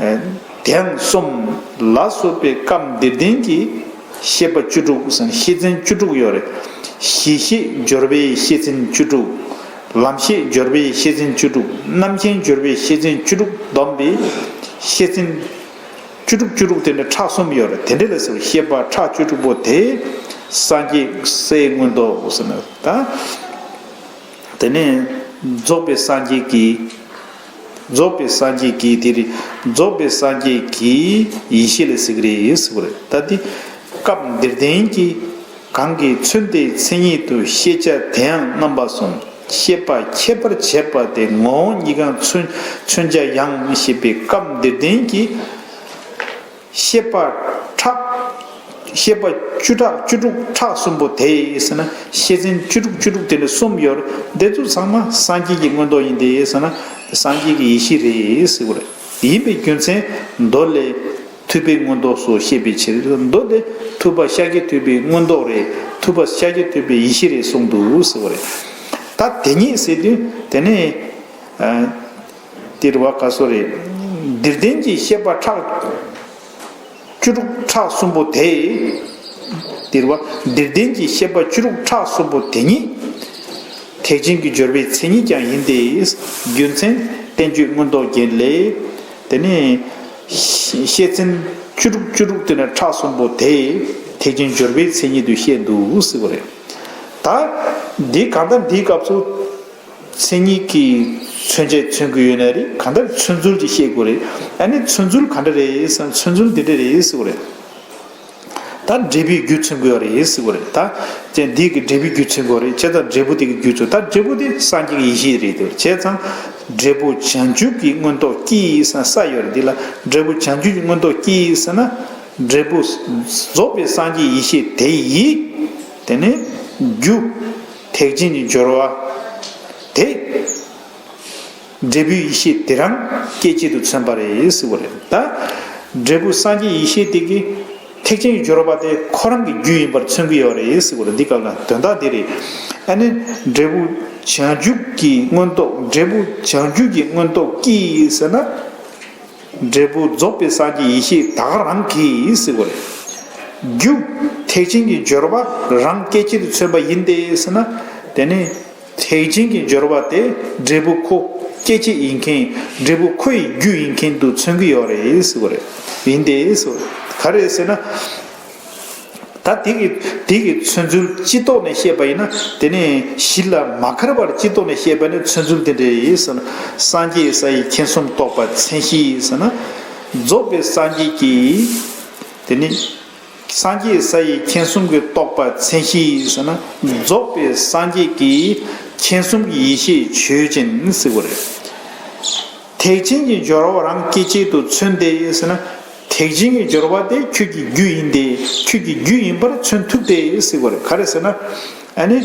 བྱ། དེའང་གསུམ་ལ་སོགས་པའི་སྐབས་འདིར་བསྟན་གྱི་ཤེས་པ་བཅུ་དྲུག་ཟེར་ཤེས་ཚན་བཅུ་དྲུག་ཡོད་རེད། གཞི་ཤེས་སྦྱོར་བའི་ཤེས་ཚན་བཅུ་དྲུག་ལམ་ཤེས་སྦྱོར་བའི་ཤེས་ཚན་བཅུ་དྲུག་རྣམ་མཁྱེན་སྦྱོར་བའི་ཤེས་ཚན་བཅུ་དྲུག་བསྡོམས་པའི་ཤེས་ཚན་བཅུ་དྲུག་བཅུ་དྲུག་དེ་འདྲ་ཕྲག་གསུམ་ཡོད་རེད། དེ་འདྲ་ལ་ཟེར་བ་ཤེས་པ་ཕྲག་བཅུ་དྲུག་པོ་དེ་སངས་རྒྱས་སའི་མངོན་རྟོགས་ཟེར་ན་ད། དེ་ནས་རྫོགས་པའི་སངས་རྒྱས་ཀྱི། རྫོགས་པའི་སངས་རྒྱས་ཀྱི་དེ་རེད། རྫོགས་པའི་སངས་རྒྱས་ཀྱི་ཡེ་ཤེས་ལ་ཟེར་གྱི་རེད་ཟེར་བ་རེད། ད་དེ་སྐབས་འདིར་བསྟན་གྱི་གང་གིས་མཚོན་ཏེ་མཚན་ཉིད་དུ་ཤེས་བྱ་དེའང་རྣམ་པ་གསུམ་ཤེས་པ་ཁྱད་པར་བྱེད་པ་དེ་ངོ་བོ་ཉིད་གང་མཚོན་མཚོན་བྱ་ཡང་ཞེས་པའི་སྐབས་འདིར་བསྟན་གྱི། ཤེས་པ་ཕྲག་ཤེས་པ་བཅུ་ཕྲག་བཅུ་དྲུག་ཕྲག་གསུམ་པོ་དེ་ཡིས་ཟེར་ན་ཤེས་ཚན་བཅུ་དྲུག་བཅུ་དྲུག་དེ་འདྲ་གསུམ་ཡོད་རེད། དེ་ཚོ་ཚང་མ་སངས་རྒྱས་ཀྱི་མངོན་རྟོགས་ཡིན་ཏེ་ཟེར་ན་སངས་རྒྱས་ཀྱི་ཡེ་ཤེས་རེད་ཟེར་བ་རེད། ཡིན་པའི་རྒྱུ་མཚན་མདོ་ལས་ཐུབ་པའི་མངོན་རྟོགས་སོ་ཞེས་པའི་ཕྱིར་མདོ་དེ་ཐུབ་པ་ཤཱཀྱ་ཐུབ་པའི་མངོན་རྟོགས་རེད། ཐུབ་པ་ཤཱཀྱ་ཐུབ་པའི་ཡེ་ཤེས་རེད་གསུངས་འདུག་ཟེར་བ་རེད། ད་དེ་ཉིད་ཟེར་དུས་དེ་ནས། དེ་རེད་བ་ག་སོ་རེད། འདིར་བསྟན་གྱི་ཤེས་པ་ཕྲག་བཅུ་དྲུག་ཕྲག་གསུམ་པོ་དེ། དེ་རེད་བ། འདིར་བསྟན་གྱི་ཤེས་པ་བཅུ་དྲུག་ཕྲག་གསུམ་པོ་དེ་ཉིད་ཐེག་ཆེན་གྱི་སྦྱོར་བའི་མཚན་ཉིད་ཀྱང་ཡིན་ཏེ། རྒྱུ་མཚན་བསྟན་བཅོས་མངོན་རྟོགས་རྒྱན་ལས། དེ་ནས་ཤེས་ཚན་བཅུ་དྲུག་བཅུ་དྲུག་དེ་ནས་ཕྲག་གསུམ་པོ་དེ་ཐེག་ཆེན་སྦྱོར་བའི་མཚན་ཉིད་དུ་བཤད་འདུག་ཟེར་བ་རེད། ད་འདི་གང་ལྟར་འདིའི་སྐབས་སུ། མཚན་ཉིད་ཀྱི་མཚོན་བྱ་མཚོན་གྱི་ཡོད་ན་རེད། གང་ལྟར་མཚོན་ཚུལ་ཅིག་བཤད་དགོས་རེད། ཨ་ནི་མཚོན་ཚུལ་ག་འདྲ་རེད་ཟེར་ན་མཚོན་ཚུལ་འདི་འདྲ་རེད་ཟེར་བ་རེད། ད་འབྲས་བུའི་རྒྱུ་མཚོན་གྱི་ཡོད་རེད་ཟེར་བ་རེད། ད་ཅན་འདི་གི་འབྲས་བུའི་རྒྱུ་མཚོན་གྱི་ཡོད་རེད། བྱས་ཙང་འབྲས་བུ་དེ་གི་རྒྱུ་མཚོན། ད་འབྲས་བུ་དེ་སངས་རྒྱས་ཀྱི་ཡེ་ཤེས་རེད་དེ། བྱས་ཙང་འབྲས་བུ་བྱང་ཆུབ་ཀྱི་མངོན་རྟོགས་ཀྱིས་ཟེར་ས་ཡོད་རེད། འདི་ལ་འབྲས་བུ་བྱང་ཆུབ་ཀྱི་མངོན་རྟོགས་ཀྱིས་ཟེར་ན་འབྲས་བུ་རྫོགས་པའི་སངས་རྒྱས་ཡེ་ཤེས་དེ་ཡི་དེ་ནས་རྒྱུ། ཐེག་ཆེན་གྱི་སྦྱོར་བ་དེ། འབྲས་བུའི་ཡེ་ཤེས་དེ་རང་སྐད་ཅིག་ཏུ་མཚོན་པ་རེད་ཟེར་བ་རེད། ད་འབྲས་བུ་སངས་རྒྱས་ཡེ་ཤེས་དེ་གི་ཐེག་ཆེན་གྱི་སྦྱོར་བ་དེ་ཁོ་རང་གི་རྒྱུ་ཡིན་པར་མཚོན་གྱི་ཡོད་རེད་ཟེར་བ་རེད། འདི་སྐབས་ལ་དོན་དག་འདི་རེད། ཨ་ནི་འབྲས་བུ་བྱང་ཆུབ་ཀྱི་མངོན་རྟོགས། འབྲས་བུ་བྱང་ཆུབ་ཀྱི་མངོན་རྟོགས་ཀྱིས་ཟེར་ན། འབྲས་བུ་རྫོགས་པའི་སངས་རྒྱས་ཡེ་ཤེས་ད་ག་རང་གིས་ཟེར་བ་རེད། རྒྱུ། ཐེག་ཆེན་གྱི་སྦྱོར་བ་རང་སྐད་ཅིག་ཏུ་མཚོན་པ་ཡིན་ཏེ་ཟེར་ན། དེ་ནི་ཐེག་ཆེན་གྱི་སྦྱོར་བ་དེ་འབྲས་བུ་ཁོ་སྐད་ཅིག་ཡིན་མཁན། འབྲས་བུ་ཁོ་ཡི་རྒྱུ་ཡིན་མཁན་དུ་མཚོན་གྱི་ཡོད་རེད་ཟེར་བ་རེད། ཡིན་ཏེ་ཟེར་བ་རེད། ག་རེ་ཟེར་ན། ད་དེ་གི་དེ་གི་མཚོན་ཚུལ་སྤྱི་ལྡོག་ནས་བཤད་པ་ཡིན་ན། དེ་ནས་གཞི་ལ་མ་ཁར་བར་སྤྱི་ལྡོག་ནས་བཤད་པ་ནི་མཚོན་ཚུལ་དེ་འདྲ་ཡིན་ཟེར་ན། སངས་རྒྱས་ས་ཡི་མཁྱེན་གསུམ་རྟོགས་པ་མཚན་གཞི་ཡིན་ཟེར་ན། རྫོགས་པའི་སངས་རྒྱས་ཀྱིས། དེ་ནི་སངས་རྒྱས་ས་ཡི་མཁྱེན་གསུམ་གྱི་རྟོགས་པ་མཚན་གཞི་ཡིན་ཟེར་ན། རྫོགས་པའི་སངས་རྒྱས་ཀྱིས་མཁྱེན་གསུམ་གྱི་ཡེ་ཤེས་ཆོས་ཅན་ཟེར་བ་རེད། ཐེག་ཆེན་གྱི་སྦྱོར་བ་རང་སྐད་ཅིག་ཏུ་མཚོན་ཏེ་ཟེར་ན། ཐེག་ཆེན་གྱི་སྦྱོར་བ་དེ་ཁྱོད་ཀྱི་རྒྱུ་ཡིན་ཏེ། ཁྱོད་ཀྱི་རྒྱུ་ཡིན་པར་མཚོན་ཐུབ་སྟེ་ཟེར་བ་རེད། ག་རེ་ཟེར་ན། ཨ་ནི།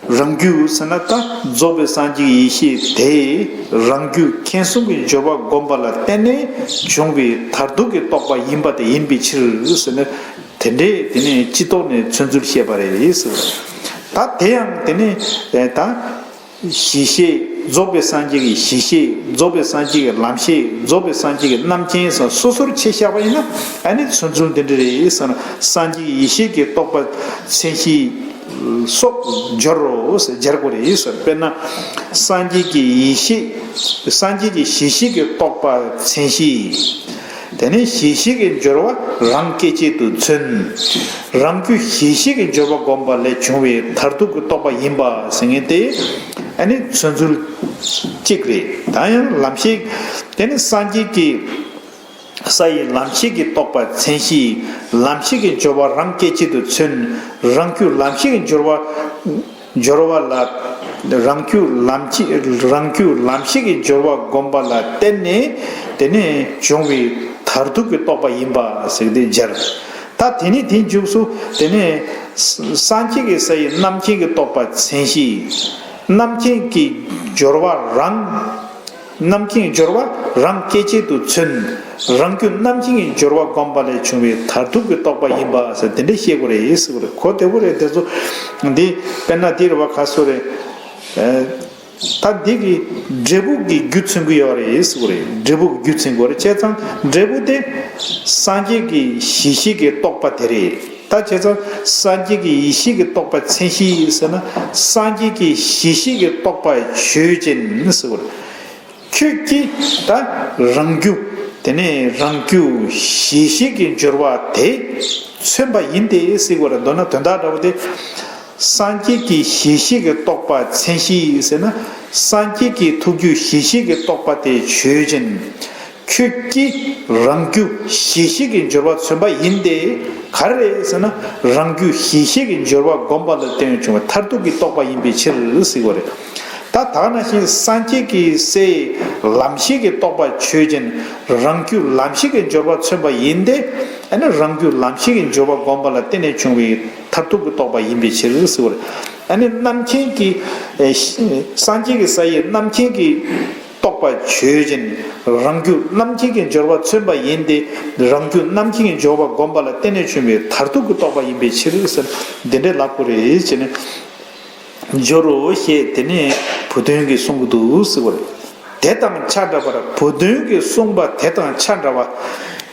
རང་རྒྱུ་ཟེར་ན་ད་རྫོགས་པའི་སངས་རྒྱས་ཡེ་ཤེས་དེ་རང་རྒྱུ་མཁྱེན་གསུམ་གྱི་སྦྱོར་བ་བསྒོམས་པ་ལ་བརྟེན་ནས་བྱུང་བའི་མཐར་ཐུག་གི་རྟོགས་པ་ཡིན་པ་དེ་ཡིན་པའི་ཕྱིར་ཟེར་ནས། དེ་འདྲའི་དེ་ནས་སྤྱི་ལྡོག་ནས་མཚོན་ཚུལ་བཤད་པ་རེད་ཟེར་བ་རེད། ད་དེ་ཡང་དེ་ནས་ད། གཞི་ཤེས་ རྫོགས་པའི་སངས་རྒྱས་ཀྱི་གཞི་ཤེས། རྫོགས་པའི་སངས་རྒྱས་ཀྱི་ལམ་ཤེས། རྫོགས་པའི་སངས་རྒྱས་ཀྱི་རྣམ་མཁྱེན་སོགས་སོ་སོར་ཕྱེ་བཞག་པ་ཡིན་ན། ཨ་ནི་མཚོན་ཚུལ་འདི་འདྲ་རེད་ཟེར་ན། སངས་རྒྱས་ཀྱི་ཡེ་ཤེས་ཀྱི་རྟོགས་པ་མཚན་གཞི་སོགས་སྦྱོར་རོ་ཟེར། སྦྱར་དགོས་རེད་ཟེར། དཔེར་ན། སངས་རྒྱས་ཀྱི་ཡེ་ཤེས། སངས་རྒྱས་ཀྱི་གཞི་ཤེས་ཀྱི་རྟོགས་པ་མཚན་གཞི། དེ་ནས་གཞི་ཤེས་ཀྱི་སྦྱོར་བ་རང་སྐད་ཅིག་ཏུ་མཚོན། རང་རྒྱུད་གཞི་ཤེས་ཀྱི་སྦྱོར་བ་བསྒོམས་པ་ལས་བྱུང་བའི་མཐར་ཐུག་གི་རྟོགས་པ་ཡིན་པ་ཟེར་མཁན་དེ། ཨ་ནི་མཚོན་ཚུལ་གཅིག་རེད། ད་ཡང་ལམ་ཤེས། དེ་ནི་སངས་རྒྱས་ཀྱི་ས་ཡི་ལམ་ཤེས་ཀྱི་རྟོགས་པ་མཚན་གཞི། ལམ་ཤེས་ཀྱི་སྦྱོར་བ་རང་སྐད་ཅིག་ཏུ་མཚོན། རང་རྒྱུད་ལམ་ཤེས་ཀྱི་སྦྱོར་བ། སྦྱོར་བ་ལ། རང་རྒྱུད་ལམ་ཤེས། རང་རྒྱུད་ལམ་ཤེས་ཀྱི་སྦྱོར་བ་བསྒོམས་པ་ལ་བརྟེན་ནས། དེ་ནས་བྱུང་བའི་མཐར་ཐུག་གི་རྟོགས་པ་ཡིན་པ་ཟེར་ཏེ་སྦྱར། ད་དེ་ནས་དེའི་མཇུག་སུ། དེ་ནས་སངས་རྒྱས་ཀྱི་ས་ཡི་རྣམ་མཁྱེན་གྱི་རྟོགས་པ་མཚན་གཞི། རྣམ་མཁྱེན་གྱི་སྦྱོར་བ་རང་། རྣམ་མཁྱེན་སྦྱོར་བ་རང་སྐད་ཅིག་ཏུ་མཚོན། རང་རྒྱུད་རྣམ་མཁྱེན་གྱི་སྦྱོར་བ་བསྒོམས་པ་ལས་བྱུང་བའི་མཐར་ཐུག་གི་རྟོགས་པ་ཡིན་པ་ཟེར་དེ་འདྲ་བཤད་དགོས་རེད་ཟེར་བ་རེད། གོ་བདེ་པོ་རེད་དེ་ཚོ། འདི་དཔེར་ན་འདི་རེད་བ། ག་སོ་རེད། ད་འདི་གི་འབྲས་བུ་གི་རྒྱུ་མཚོན་གྱི་ཡོད་རེད་ཟེར་བ་རེད། འབྲས་བུ་གི་རྒྱུ་མཚོན་དགོས་རེད། བྱས་ཙང་འབྲས་བུ་དེ་སངས་རྒྱས་ཀྱི་གཞི་ཤེས་ཀྱི་རྟོགས་པ་དེ་རེད། ད་བྱས་ཙང་སངས་རྒྱས་ཀྱི་ཡེ་ཤེས་ཀྱི་རྟོགས་པ་མཚན་གཞི་ཟེར་ན། སངས་རྒྱས་ཀྱི་གཞི་ཤེས་ཀྱི་རྟོགས་པ་ཆོས་ཅན་ཟེར་བ་རེད། ཁྱོད་ཀྱིས་ད་རང་རྒྱུད། དེ་ནས་རང་རྒྱུད་གཞི་ཤེས་ཀྱི་སྦྱོར་བ་དེ་མཚོན་པ་ཡིན་ཏེ་ཟེར་བ་རེད། མདོར་ན་དོན་དག་འདྲ་བོ་དེ། སངས་རྒྱས་ཀྱི་གཞི་ཤེས་ཀྱི་རྟོགས་པ་མཚན་གཞི་ཟེར་ན། སངས་རྒྱས་ཀྱི་ཐུགས་རྒྱུད་གཞི་ཤེས་ཀྱི་རྟོགས་པ་དེ་ཆོས་ཅན། ཁྱོད་ཀྱིས་རང་རྒྱུད་གཞི་ཤེས་ཀྱི་སྦྱོར་བ་མཚོན་པ་ཡིན་ཏེ། ག་རེ་རེད་ཟེར་ན། རང་རྒྱུད་གཞི་ཤེས་ཀྱི་སྦྱོར་བ་བསྒོམས་པ་ལ་བརྟེན་བྱུང་བའི་མཐར་ཐུག་གི་རྟོགས་པ་ཡིན་པའི་ཕྱིར་ཟེར་བ་རེད། ད་ད་ག་ནང་བཞིན་སངས་རྒྱས་ཀྱི་སའི་ལམ་ཤེས་ཀྱི་རྟོགས་པ་ཆོས་ཅན། རང་རྒྱུད་ལམ་ཤེས་ཀྱི་སྦྱོར་བ་མཚོན་པ་ཡིན་ཏེ། ཨ་ནི་རང་རྒྱུད་ལམ་ཤེས་ཀྱི་སྦྱོར་བ་བསྒོམས་པ་ལ་བརྟེན་ནས་བྱུང་བའི་མཐར་ཐུག་གི་རྟོགས་པ་ཡིན་པའི་ཕྱིར་ཟེར་བ་རེད། ཨ་ནི་རྣམ་མཁྱེན་གྱི། ཨེ། སངས་རྒྱས་ཀྱི་ས་ཡི་རྣམ་མཁྱེན་གྱི་རྟོགས་པ་ཆོས་ཅན། རང་རྒྱུད་རྣམ་མཁྱེན་གྱི་སྦྱོར་བ་མཚོན་པ་ཡིན་ཏེ། རང་རྒྱུད་རྣམ་མཁྱེན་གྱི་སྦྱོར་བ་བསྒོམས་པ་ལ་བརྟེན་ནས་བྱུང་བའི་མཐར་ཐུག་གི་རྟོགས་པ་ཡིན་པའི་ཕྱིར་ཟེར། འདི་འདྲའི་ལབ་དགོས་རེད་ཅེས་ནས། སྦྱོར་རོ་ཞེས་དེ་ནས་བུ་སྟོན་གྱིས་གསུང་གི་འདུག་ཟེར་བ་རེད། དེ་དང་ཆ་འདྲ་བར། བུ་སྟོན་གྱིས་གསུངས་པ་དེ་དང་ཆ་འདྲ་བ།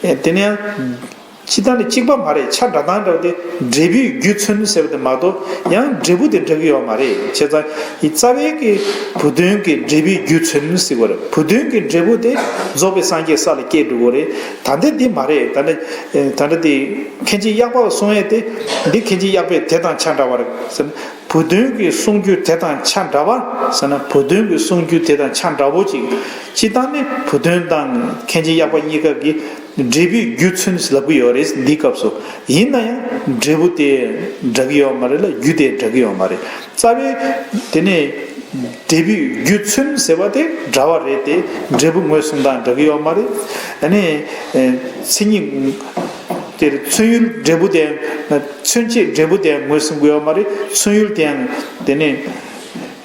ཨེ། དེ་ནས་ཡང་། སྤྱིར་བཏང་ནི་གཅིག་པ་མ་རེད། ཆ་འདྲ་དང་འདྲ་བ་དེ་འབྲས་བུའི་རྒྱུ་མཚོན་ཟེར་བ་དེ་མ་གཏོགས། ཡང་འབྲས་བུ་དེ་འདྲ་གི་ཡོད་མ་རེད། བྱས་ཙང་རྩ་བའི་གི་བུ་སྟོན་གྱི་འབྲས་བུའི་རྒྱུ་མཚོན་ཟེར་བ་རེད། བུ་སྟོན་གྱི་འབྲས་བུ་དེ་རྫོགས་པའི་སངས་རྒྱས་ས་ལ་སྐྱེས་འགྲོ་གི་རེད། ད་འདི་འདི་མ་རེད། ད་འདི་ད་འདི་དེ་མཁན་ཆེན་གཡག་པ་གསུང་ཡས་དེ། འདི་མཁན་ཆེན་གཡག་པས་དེ་དང་ཆ་འདྲ་བར་ཟེར་ན། བུ་སྟོན་གྱི་གསུང་རྒྱུ་དེ་དང་ཆ་འདྲ་བར་ཟེར་ན། བུ་སྟོན་གྱི་གསུང་རྒྱུ་དེ་དང་ཆ་འདྲ་བོ་ཅིག་སྤྱིར་བཏང་ནི་བུ་སྟོན་དང་མཁན་ཆེན་གཡག་པ་གཉིས་ཀ་གི་འབྲས་བུའི་རྒྱུ་མཚོན་ལབ་ཀྱི་ཡོད་རེད། འདིའི་སྐབས་སུ། ཡིན་ན་ཡང་འབྲས་བུ་དེ་འདྲ་གི་ཡོད་མ་རེད་ལ། རྒྱུ་དེ་འདྲ་གི་ཡོད་མ་རེད། རྩ་བའི་དེ་ནས་འབྲས་བུའི་རྒྱུ་མཚོན་ཟེར་བ་དེ་འདྲ་བ་རེད་དེ། འབྲས་བུ་ངོས་བཟུང་སྟངས་འདྲ་གི་ཡོད་མ་རེད། ཨ་ནི་མཚན་ཉིད་དེར་མཚོན་ཡུལ་འབྲས་བུ་དེ། མཚོན་བྱེད་འབྲས་བུ་དེ་ངོས་བཟུང་གི་ཡོད་མ་རེད། མཚོན་ཡུལ་དེའང་དེ་ནས།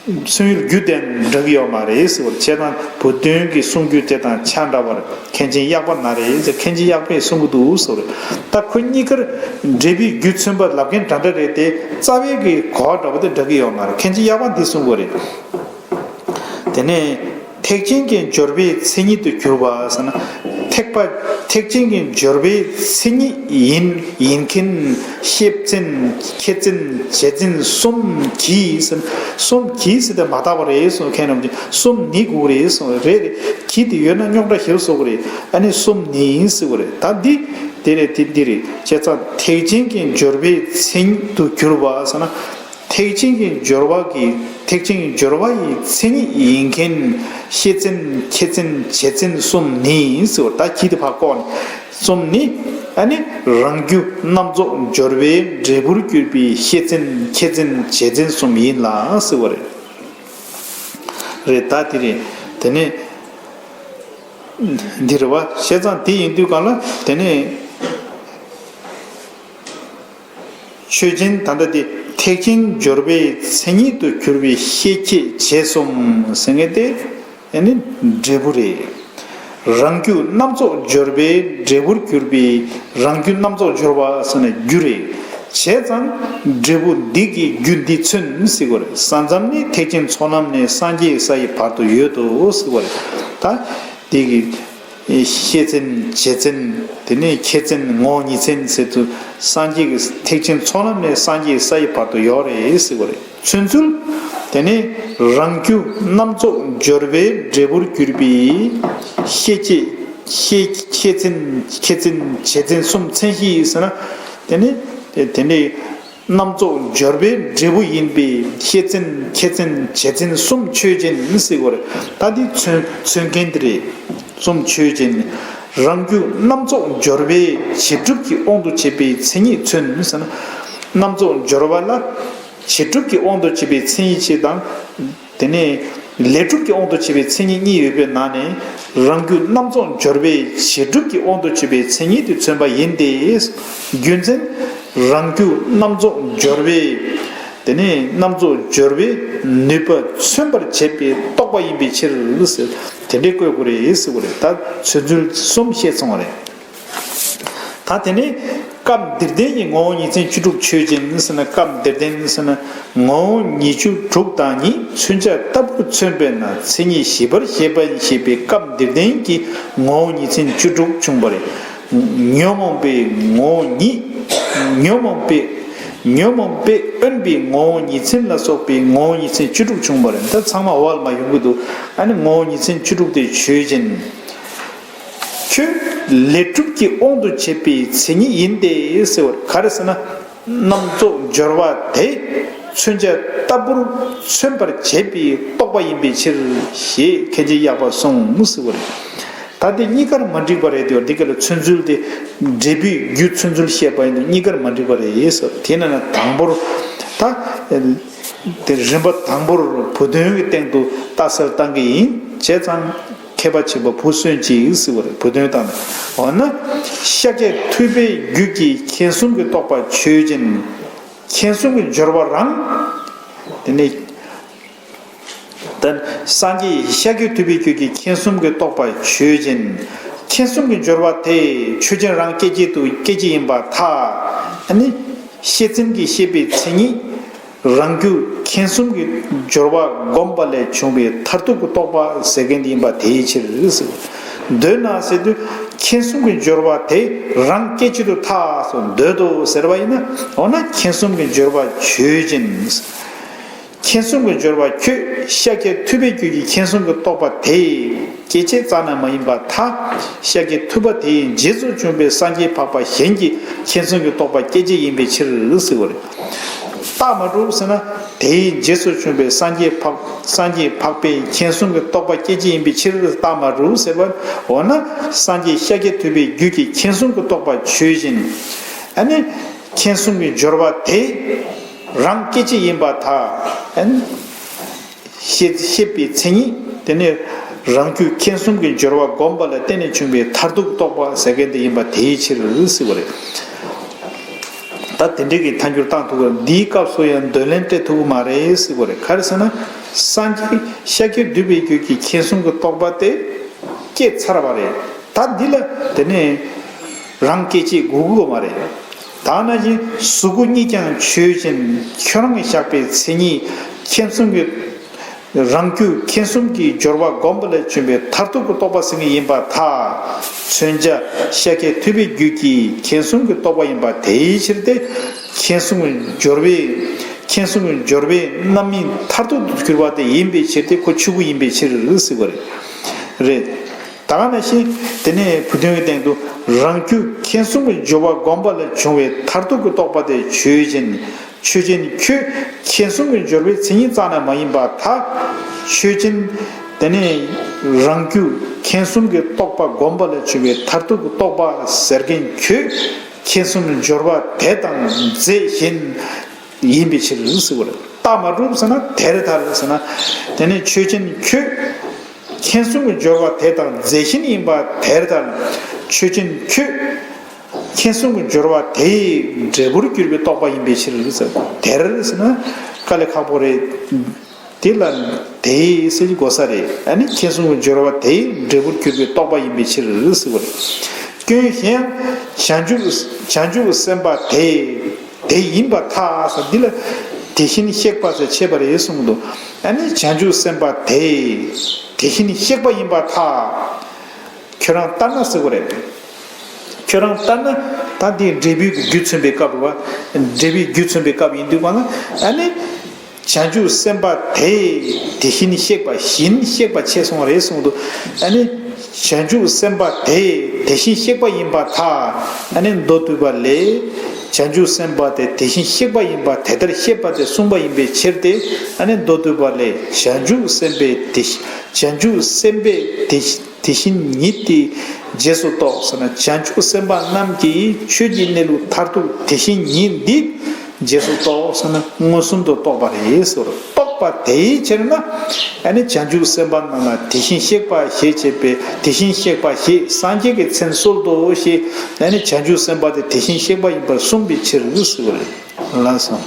མཚོན་ཡུལ་རྒྱུ་དེ་འདྲ་གི་ཡོད་མ་རེད་ཟེར་བ་རེད། བྱས་ཙང་བུ་སྟོན་གྱི་གསུང་རྒྱུ་དེ་དང་ཆ་འདྲ་བར་མཁན་ཆེན་གཡག་པ་ན་རེ་ཟེར། མཁན་ཆེན་གཡག་པས་གསུང་གི་འདུག་ཟེར་བ་རེད། ད་ཁོ་གཉིས་ཀར་འབྲས་བུའི་རྒྱུ་མཚོན་པ་ལབ་མཁན་འདྲ་འདྲ་རེད་དེ། རྩ་བའི་གི་གོ་བ་འདྲ་བོ་དེ་འདྲ་གི་ཡོད་མ་རེད། མཁན་ཆེན་གཡག་པ་འདི་གསུང་གི་རེད། དེ་ནས་ཐེག་ཆེན་གྱི་སྦྱོར་བའི་མཚན་ཉིད་དུ་གྱུར་པ་ཟེར་ན། ཐེག་པ། ཐེག་ཆེན་གྱི་སྦྱོར་བའི་མཚན་ཉིད་ཡིན། ཡིན་མཁན་ཤེས་བཙན། མཁས་བཙན། བྱས་བཙན་གསུམ་གྱིས་ཟེར། གསུམ་གྱིས་ཟེར་ཏེ་མ་བཏགས་པ་རེད་གསུངས་མཁན་རྣམས་ཀྱིས་གསུམ་ནི་དགོས་རེད་གསུངས། རེད་རེད། གྱིས་དེ་ཡོད་ན་རྙོག་དྲ་ཞིག་བཟོ་གི་རེད། ཨ་ནི་གསུམ་ནི་ཟེར་གི་རེད། ད་འདི་དེ་རེད། དེ་འདི་རེད། བྱས་ཙང་ཐེག་ཆེན་གྱི་སྦྱོར་བའི་མཚན་ཉིད་དུ་གྱུར་པ་ཟེར་ན། ཐེག་ཆེན་གྱི་སྦྱོར་བ་གི། ཐེག་ཆེན་གྱི་སྦྱོར་བ་ཡི་མཚན་ཉིད་ཡིན་མཁན་ཤེས་བཙན། མཁས་བཙན། བྱས་བཙན་གསུམ་ནི་ཟེར་བ། ད་གྱིས་དེ་ཕར་བཀོག་ནས། གསུམ་ནི་ཨ་ནི་རང་རྒྱུ་རྣམ་རྫོགས་སྦྱོར་བའི་འབྲས་བུར་གྱུར་པའི་ཤེས་བཙན། མཁས་བཙན། བྱས་བཙན་གསུམ་ཡིན་ལ་ཟེར་བ་རེད། རེད། ད་དེ་རེད། དེ་ནས་འདི་རེད་བ། བྱས་ཙང་དེ་ཡིན་དུས་གང་ལ་དེ་ནས། ཆོས་ཅན། ད་ལྟ་དེ་ཐེག་ཆེན་སྦྱོར་བའི་མཚན་ཉིད་དུ་གྱུར་པའི་ཤེས་བྱེད་བྱས་གསུམ་ཟེར་མཁན་དེ་ཨ་ནི་འབྲས་བུ་རེད། རང་རྒྱུ་རྣམ་རྫོགས་སྦྱོར་བའི་འབྲས་བུར་གྱུར་པའི། རང་རྒྱུ་རྣམ་རྫོགས་སྦྱོར་བ་ཟེར་ན་རྒྱུ་རེད། བྱས་ཙང་འབྲས་བུ་འདི་གི་རྒྱུ་འདི་མཚོན་ཟེར་གྱི་ཡོད་རེད། ས་མཚམས་ནི་ཐེག་ཆེན་ཚོགས་རྣམས་ནས། སངས་རྒྱས་ས་ཡི་བར་དུ་ཡོད་དོ་ཟེར་གྱི་ཡོད་རེད། ད་འདི་གི་ཤེས་ཚད་བྱེད་ཚད་དེ་ནས་ཁྱད་ཚད་ངོ་བོ་ཉིད་ཚད་ཟེར་དུས་སངས་རྒྱས་ཀྱི་ཐེག་ཆེན་ཚོགས་རྣམས་ནས་སངས་རྒྱས་ས་ཡི་བར་དུ་ཡོད་རེད་ཟེར་གྱི་ཡོད་རེད། མཚོན་ཚུལ། དེ་ནས་རང་རྒྱུ་རྣམ་རྫོགས་སྦྱོར་བའི་འབྲས་བུར་གྱུར་པའི་ཤེས་བྱེད་ཤེས་ཤེས་ཚད་ཁྱད་ཚད་བྱེད་ཚད་གསུམ་མཚན་གཞི་ཡིན་ཟེར་ན། དེ་ནི་དེ་ནི་རྣམ་རྫོགས་སྦྱོར་བའི་འབྲས་བུ་ཡིན་པས་ཤེས་ཚད་ཁྱད་ཚད་བྱེད་ཚད་གསུམ་ཆོས་ཅན་ཟེར་གྱི་ཡོད་རེད། ད་འདི་མཚོན་མཚོན་མཁན་དེ་རེད། གསུམ་ཆོས་ཅན། རང་རྒྱུ་རྣམ་རྫོགས་སྦྱོར་བའི་བྱེད་སྒྲུབ་ཀྱི་དབང་དུ་བྱས་པའི་མཚན་ཉིད་མཚོན་ཟེར་ན། རྣམ་རྫོགས་སྦྱོར་བ་ལ་བྱེད་སྒྲུབ་ཀྱི་དབང་དུ་བྱས་པའི་མཚན་ཉིད་ཅིག་དང་། དེ་ནས་ལས་སྒྲུབ་ཀྱི་དབང་དུ་བྱས་པའི་མཚན་ཉིད་གཉིས་ཡོད་པའི་ནང་ནས། རང་རྒྱུ་རྣམ་རྫོགས་སྦྱོར་བའི་བྱེད་སྒྲུབ་ཀྱི་དབང་དུ་བྱས་པའི་མཚན་ཉིད་དེ་མཚོན་པ་ཡིན་ཏེ། རྒྱུ་མཚན། རང་རྒྱུ་རྣམ་རྫོགས་སྦྱོར་བའི། དེ་ནས་རྣམ་རྫོགས་སྦྱོར་བའི་ནུས་པ་མཚོན་པར་བྱེད་པའི་རྟོག་པ་ཡིན་པའི་ཕྱིར་ཟེར། དེ་འདྲའི་བཀོད་དགོས་རེད་ཟེར་བ་རེད། ད་མཚོན་ཚུལ་གསུམ་བཤད་སོང་བ་རེད། ད་དེ་ནས་སྐབས་འདིར་བསྟན་གྱི་ངོ་བོ་ཉིད་མཚན་བཅུ་དྲུག་ཆོས་ཅན་ཟེར་ན། སྐབས་འདིར་བསྟན་ཟེར་ན་ངོ་བོ་ཉིད་བཅུ་དྲུག་དང་ཉིད་མཚོན་བྱ་ལྟ་བུར་མཚོན་པས་ན་མཚན་ཉིད་ཞིབ་པར་བཤད་པ་ཞེས་པའི་སྐབས་འདིར་བསྟན་གྱི་ངོ་བོ་ཉིད་མཚན་བཅུ་དྲུག་བྱུང་བ་རེད། ཉོན་མོངས་པའི་ངོ་བོ་ཉིད། ཉོན་མོངས་པའི། ཉོན་མོངས་པས་དབེན་པའི་ངོ་བོ་ཉིད་མཚན་ལ་སོགས་པའི་ངོ་བོ་ཉིད་མཚན་བཅུ་དྲུག་བྱུང་བ་རེད། ད་ཚང་མ་འོག་ལ་མར་ཡོང་གི་འདུག་ཨ་ནི་ངོ་བོ་ཉིད་མཚན་བཅུ་དྲུག་དེ་ཆོས་ཅན། ཁྱོད་ལས་སྒྲུབ་ཀྱི་དབང་དུ་བྱས་པའི་མཚན་ཉིད་ཡིན་ཏེ་ཟེར་བ་ག་རེ་ཟེར་ན། རྣམ་རྫོགས་སྦྱོར་བ་དེ་མཚོན་བྱ་ལྟ་བུར་མཚོན་པར་བྱེད་པའི་རྟོག་པ་ཡིན་པའི་ཕྱིར་ཞེས་མཁན་ཆེན་གཡག་པས་གསུངས་ཟེར་བ་རེད། ད་དེ་གཉིས་ཀར་མ་འགྲིག་པ་རེད་དེ། འདི་ག་ལ་མཚོན་ཚུལ་དེ་འབྲས་བུའི་རྒྱུ་མཚོན་ཚུལ་བཤད་པ་ཡིན་དུས་གཉིས་ཀར་མ་འགྲིག་པ་རེད་ཟེར། དེས་ན་དང་པོར་ད་དེ་རིམ་པ་དང་པོར་བུ་དོན་གྱི་སྟེང་དུ་རྟགས་གསལ་བཏང་གི་ཡིན། བྱས་ཙང་མཁས་པ་ཆེན་པོ་བུ་གསོན་ཅིག་ཟེར་བ་རེད། བུ་དོན་བཏང་ནས། འོ་ན་ཤཱཀྱ་ཐུབ་པའི་རྒྱུད་ཀྱི་མཁྱེན་གསུམ་གྱི་རྟོག་པ་ཆོས་ཅན། མཁྱེན་གསུམ་གྱི་སྦྱོར་བ་རང་། དེ་ནས། ད་སངས་རྒྱས་ཤཱཀྱ་ཐུབ་པའི་རྒྱུད་ཀྱི་མཁྱེན་གསུམ་གྱི་རྟོག་པ་ཆོས་ཅན། མཁྱེན་གསུམ་གྱི་སྦྱོར་བ་དེ་ཆོས་ཅན་རང་སྐད་ཅིག་ཏུ་སྐད་ཅིག་ཡིན་པར་ཐལ། ཨ་ནི་ཤེས་ཚད་ཀྱིས་ཤེས་པའི་མཚན་ཉིད། རང་རྒྱུད་མཁྱེན་གསུམ་གྱི་སྦྱོར་བ་བསྒོམས་པ་ལས་བྱུང་བའི་མཐར་ཐུག་གི་རྟོགས་པ་ཟེར་མཁན་དེ་ཡིན་པ་དེའི་ཕྱིར་ཟེར། འདོད་ན་ཟེར་དུས་མཁྱེན་གསུམ་གྱི་སྦྱོར་བ་དེ་རང་སྐད་ཅིག་ཏུ་ཐལ་སོ་འདོད་དོ་ཟེར་བ་ཡིན་ན། འོ་ན་མཁྱེན་གསུམ་གྱི་སྦྱོར་བ་ཆོས་ཅན། མཁྱེན་གསུམ་གྱི་སྦྱོར་བ་ཁྱོད་ཤཱཀྱ་ཐུབ་པའི་རྒྱུད་ཀྱི་མཁྱེན་གསུམ་གྱི་རྟོགས་པ་དེ་སྐད་ཅིག་རྩ་ནས་མ་ཡིན་པར་ཐལ། ཤཱཀྱ་ཐུབ་པ་དེའི་རྗེས་སུ་བྱུང་བའི་སངས་རྒྱས་འཕགས་པ་གཞན་གྱི་མཁྱེན་གསུམ་གྱི་རྟོགས་པ་སྐད་ཅིག་ཡིན་པའི་ཕྱིར་ཟེར་བ་རེད། རྟགས་མ་གྲུབ་ཟེར་ན། དེའི་རྗེས་སུ་བྱུང་བའི་སངས་རྒྱས་འཕགས་སངས་རྒྱས་འཕགས་པའི་མཁྱེན་གསུམ་གྱི་རྟོགས་པ་སྐད་ཅིག་ཡིན་པའི་ཕྱིར་རྟགས་མ་གྲུབ་ཟེར་བ། འོ་ན་སངས་རྒྱས་ཤཱཀྱ་ཐུབ་པའི་རྒྱུད་ཀྱི་མཁྱེན་གསུམ་གྱི་རྟོགས་པ་ཆོས་ཅན། ཨ་ནི་མཁྱེན་གསུམ་གྱི་སྦྱོར་བ་དེ་རང་སྐད་ཅིག་ཡིན་པར་ཐལ། ཨ་ནི་ཤེས་ཤེས་པའི་མཚན་ཉིད། དེ་ནི་རང་རྒྱུད་མཁྱེན་གསུམ་གྱི་སྦྱོར་བ་བསྒོམས་པ་ལ་བརྟེན་ནས་བྱུང་བའི་མཐར་ཐུག་རྟོགས་པ་ཟེར་མཁན་དེ་ཡིན་པ་དེའི་ཕྱིར་ཟེར་བ་རེད། ད་དེ་འདྲའི་གི་ཐལ་འགྱུར་བཏང་ཐུབ་པ་རེད། འདིའི་སྐབས་སུ་ཡང་འདོད་ལན་སྤྲད་ཐུབ་ཀྱི་མ་རེད་ཟེར་བ་རེད། ག་རེ་ཟེར་ན། སངས་རྒྱས་ཤཱཀྱ་ཐུབ་པའི་རྒྱུད་ཀྱི་མཁྱེན་གསུམ་གྱི་རྟོགས་པ་དེ་སྐྱེས་ཚར་བ་རེད། ད་འདི་ལ་དེ་ནས་རང་སྐད་ཅིག་དགོས་ཀྱི་མ་རེད། ད་ནང་བཞིན་གཟུགས་སྐུ་གཉིས་ཀྱང་ཆོས་ཅན། ཁྱོད་རང་གིས་བཞག་པའི་མཚན་ཉིད་མཁྱེན་གསུམ་གྱི། རང་རྒྱུད་མཁྱེན་གསུམ་གྱི་སྦྱོར་བ་བསྒོམས་པ་ལས་བྱུང་བའི་མཐར་ཐུག་གི་རྟོགས་པ་ཟེར་མཁན་ཡིན་པར་ཐལ། མཚོན་བྱ་ཤཱཀྱ་ཐུབ་པའི་རྒྱུད་ཀྱི་མཁྱེན་གསུམ་གྱི་རྟོགས་པ་ཡིན་པ་དེའི་ཕྱིར་ཏེ། མཁྱེན་གསུམ་གྱི་སྦྱོར་བའི། མཁྱེན་གསུམ་གྱི་སྦྱོར་བའི་རྣམ་སྨིན་མཐར་ཐུག་ཏུ་གྱུར་པ་དེ་ཡིན་པའི་ཕྱིར་ཏེ། ཁོ་ཆོས་སྐུ་ཡིན་པའི་ཕྱིར་ཟེར་བ་རེད། རེད། ད་ག་ནང་བཞིན་དེ་ནས་བུ་སྟོན་གྱི་སྟེང་དུ། རང་རྒྱུད་མཁྱེན་གསུམ་གྱི་སྦྱོར་བ་བསྒོམས་པ་ལས་བྱུང་བའི་མཐར་ཐུག་གི་རྟོགས་པ་དེ་ཆོས་ཅན། ཆོས་ཅན་ཁྱོད་མཁྱེན་གསུམ་གྱི་སྦྱོར་བའི་མཚན་ཉིད་རྩ་ནས་མ་ཡིན་པར་ཐལ། ཆོས་ཅན། དེ་ནས་རང་རྒྱུད་མཁྱེན་གསུམ་གྱི་རྟོགས་པ་བསྒོམས་པ་ལས་བྱུང་བའི་མཐར་ཐུག་གི་རྟོགས་པ་ཟེར་མཁན་ཁྱོད་མཁྱེན་གསུམ་སྦྱོར་བ་དེ་དང་རྫས་གཞན་ཡིན་པའི་ཕྱིར་ཟེར་བ་རེད། རྟགས་མ་གྲུབ་ཟེར་ན་དེར་ཐལ་ཟེར་ན། དེ་ནས་ཆོས་ཅན་ཁྱོད་མཁྱེན་གསུམ་གྱི་སྦྱོར་བ་དེ་དང་རྫས་གཞན་ཡིན་པ་དེར་ཐལ། ཆོས་ཅན་ཁྱོད་མཁྱེན་གསུམ་གྱི་སྦྱོར་བ་དེའི་འབྲས་བུར་གྱུར་པའི་རྟོགས་པ་ཡིན་པའི་ཕྱིར་ཟེར། དེར་ཟེར་ན་དཀའ་ལས་ཁག་པོ་རེད། དེ་ལ་དེའི་ཟེར་གྱི་དགོས་ས་རེད། ཨ་ནི་མཁྱེན་གསུམ་གྱི་སྦྱོར་བ་དེའི་འབྲས་བུར་གྱུར་པའི་རྟོགས་པ་ཡིན་པའི་ཕྱིར་ཟེར་བ་རེད། སྐྱོན་གཞན་ཡང་བྱང་ཆུབ་བྱང་ཆུབ་སེམས་དཔའ་དེ། དེ་ཡིན་པར་ཐལ་ཟེར། འདི་ལ་དེ་བཞིན་གཤེགས་པ་ཟེར་འཆད་པ་རེད་གསུངས་འདུག་ཨ་ནི་བྱང་ཆུབ་སེམས་དཔའ་དེ་དེ་བཞིན་གཤེགས་པ་ཡིན་པར་ཐལ། ཁྱོད་རང་ལྟར་ན་ཟེར་དགོས་རེད། ཁྱོད་རང་ལྟར་ན་ད་འདི་འབྲས་བུའི་རྒྱུ་མཚོན་པའི་སྐབས་རེད་བ། འབྲས་བུའི་རྒྱུ་མཚོན་པའི་སྐབས་ཡིན་དུས་གང་ལ་ཨ་ནི། བྱང་ཆུབ་སེམས་དཔའ་དེ་དེ་བཞིན་གཤེགས་པ་བཞིན་གཤེགས་པ་ཆེ་སོང་རེད་གསུངས་འདུག་ཨ་ནི། བྱང་ཆུབ་སེམས་དཔའ་དེ་དེ་བཞིན་གཤེགས་པ་ཡིན་པར་ཐལ། ཨ་ནི་མདོ་སྡུད་པ་ལས། བྱང་ཆུབ་སེམས་དཔའ་དེ་དེ་བཞིན་གཤེགས་པ་ཡིན་པ་དེ་ལྟར་ཤེས་པ་དེ་གསུངས་པ་ཡིན་པའི་ཕྱིར་ཏེ། ཨ་ནི་མདོ་སྡུད་པ་ལས། བྱང་ཆུབ་སེམས་དཔའི་དེ་བྱང་ཆུབ་སེམས་དཔའི་དེ་དེ་བཞིན་ཉིད་དེ་རྗེས་སུ་རྟོགས་ཟེར་ན། བྱང་ཆུབ་སེམས་དཔའ་རྣམས་ཀྱིས་ཆོས་ཀྱི་གནས་ལུགས་མཐར་ཐུག་དེ་བཞིན་ཉིད་འདི་རྗེས་སུ་རྟོགས་ཟེར་ན། མངོན་སུམ་དུ་རྟོགས་པ་རེད་ཟེར། རྟོགས་པ་དེའི་ཕྱིར་ན། ཨ་ནི་བྱང་ཆུབ་སེམས་དཔའ་རྣམས་ལ་དེ་བཞིན་གཤེགས་པ་ཞེས་བྱ་བའི་དེ་བཞིན་གཤེགས་པ་ཞེས་སངས་རྒྱས་ཀྱི་མཚན་གསོལ་ཏོ་ཞེས། ཨ་ནི་བྱང་ཆུབ་སེམས་དཔའ་དེ་དེ་བཞིན་གཤེགས་པ་ཡིན་པར་གསུངས་པའི་ཕྱིར་ཟེར་བ་རེད། ལགས་སོ།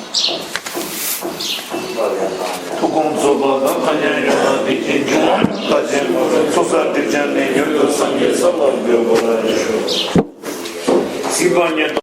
ཐུགས་དགོངས་རྫོགས་པ་དང་། ཐ་སྙད་ཡོད་ན་དེ་བཞིན་འབྱུང་བ། ལྟ་ཅན་ཚོགས་བསགས་སྒྲིབ་སྦྱངས་ནས། མྱུར་དུ་སངས་རྒྱས་ས་ལ་འགོད་པར་ཤོག །སྲིད་པ་ཉིད་དུ།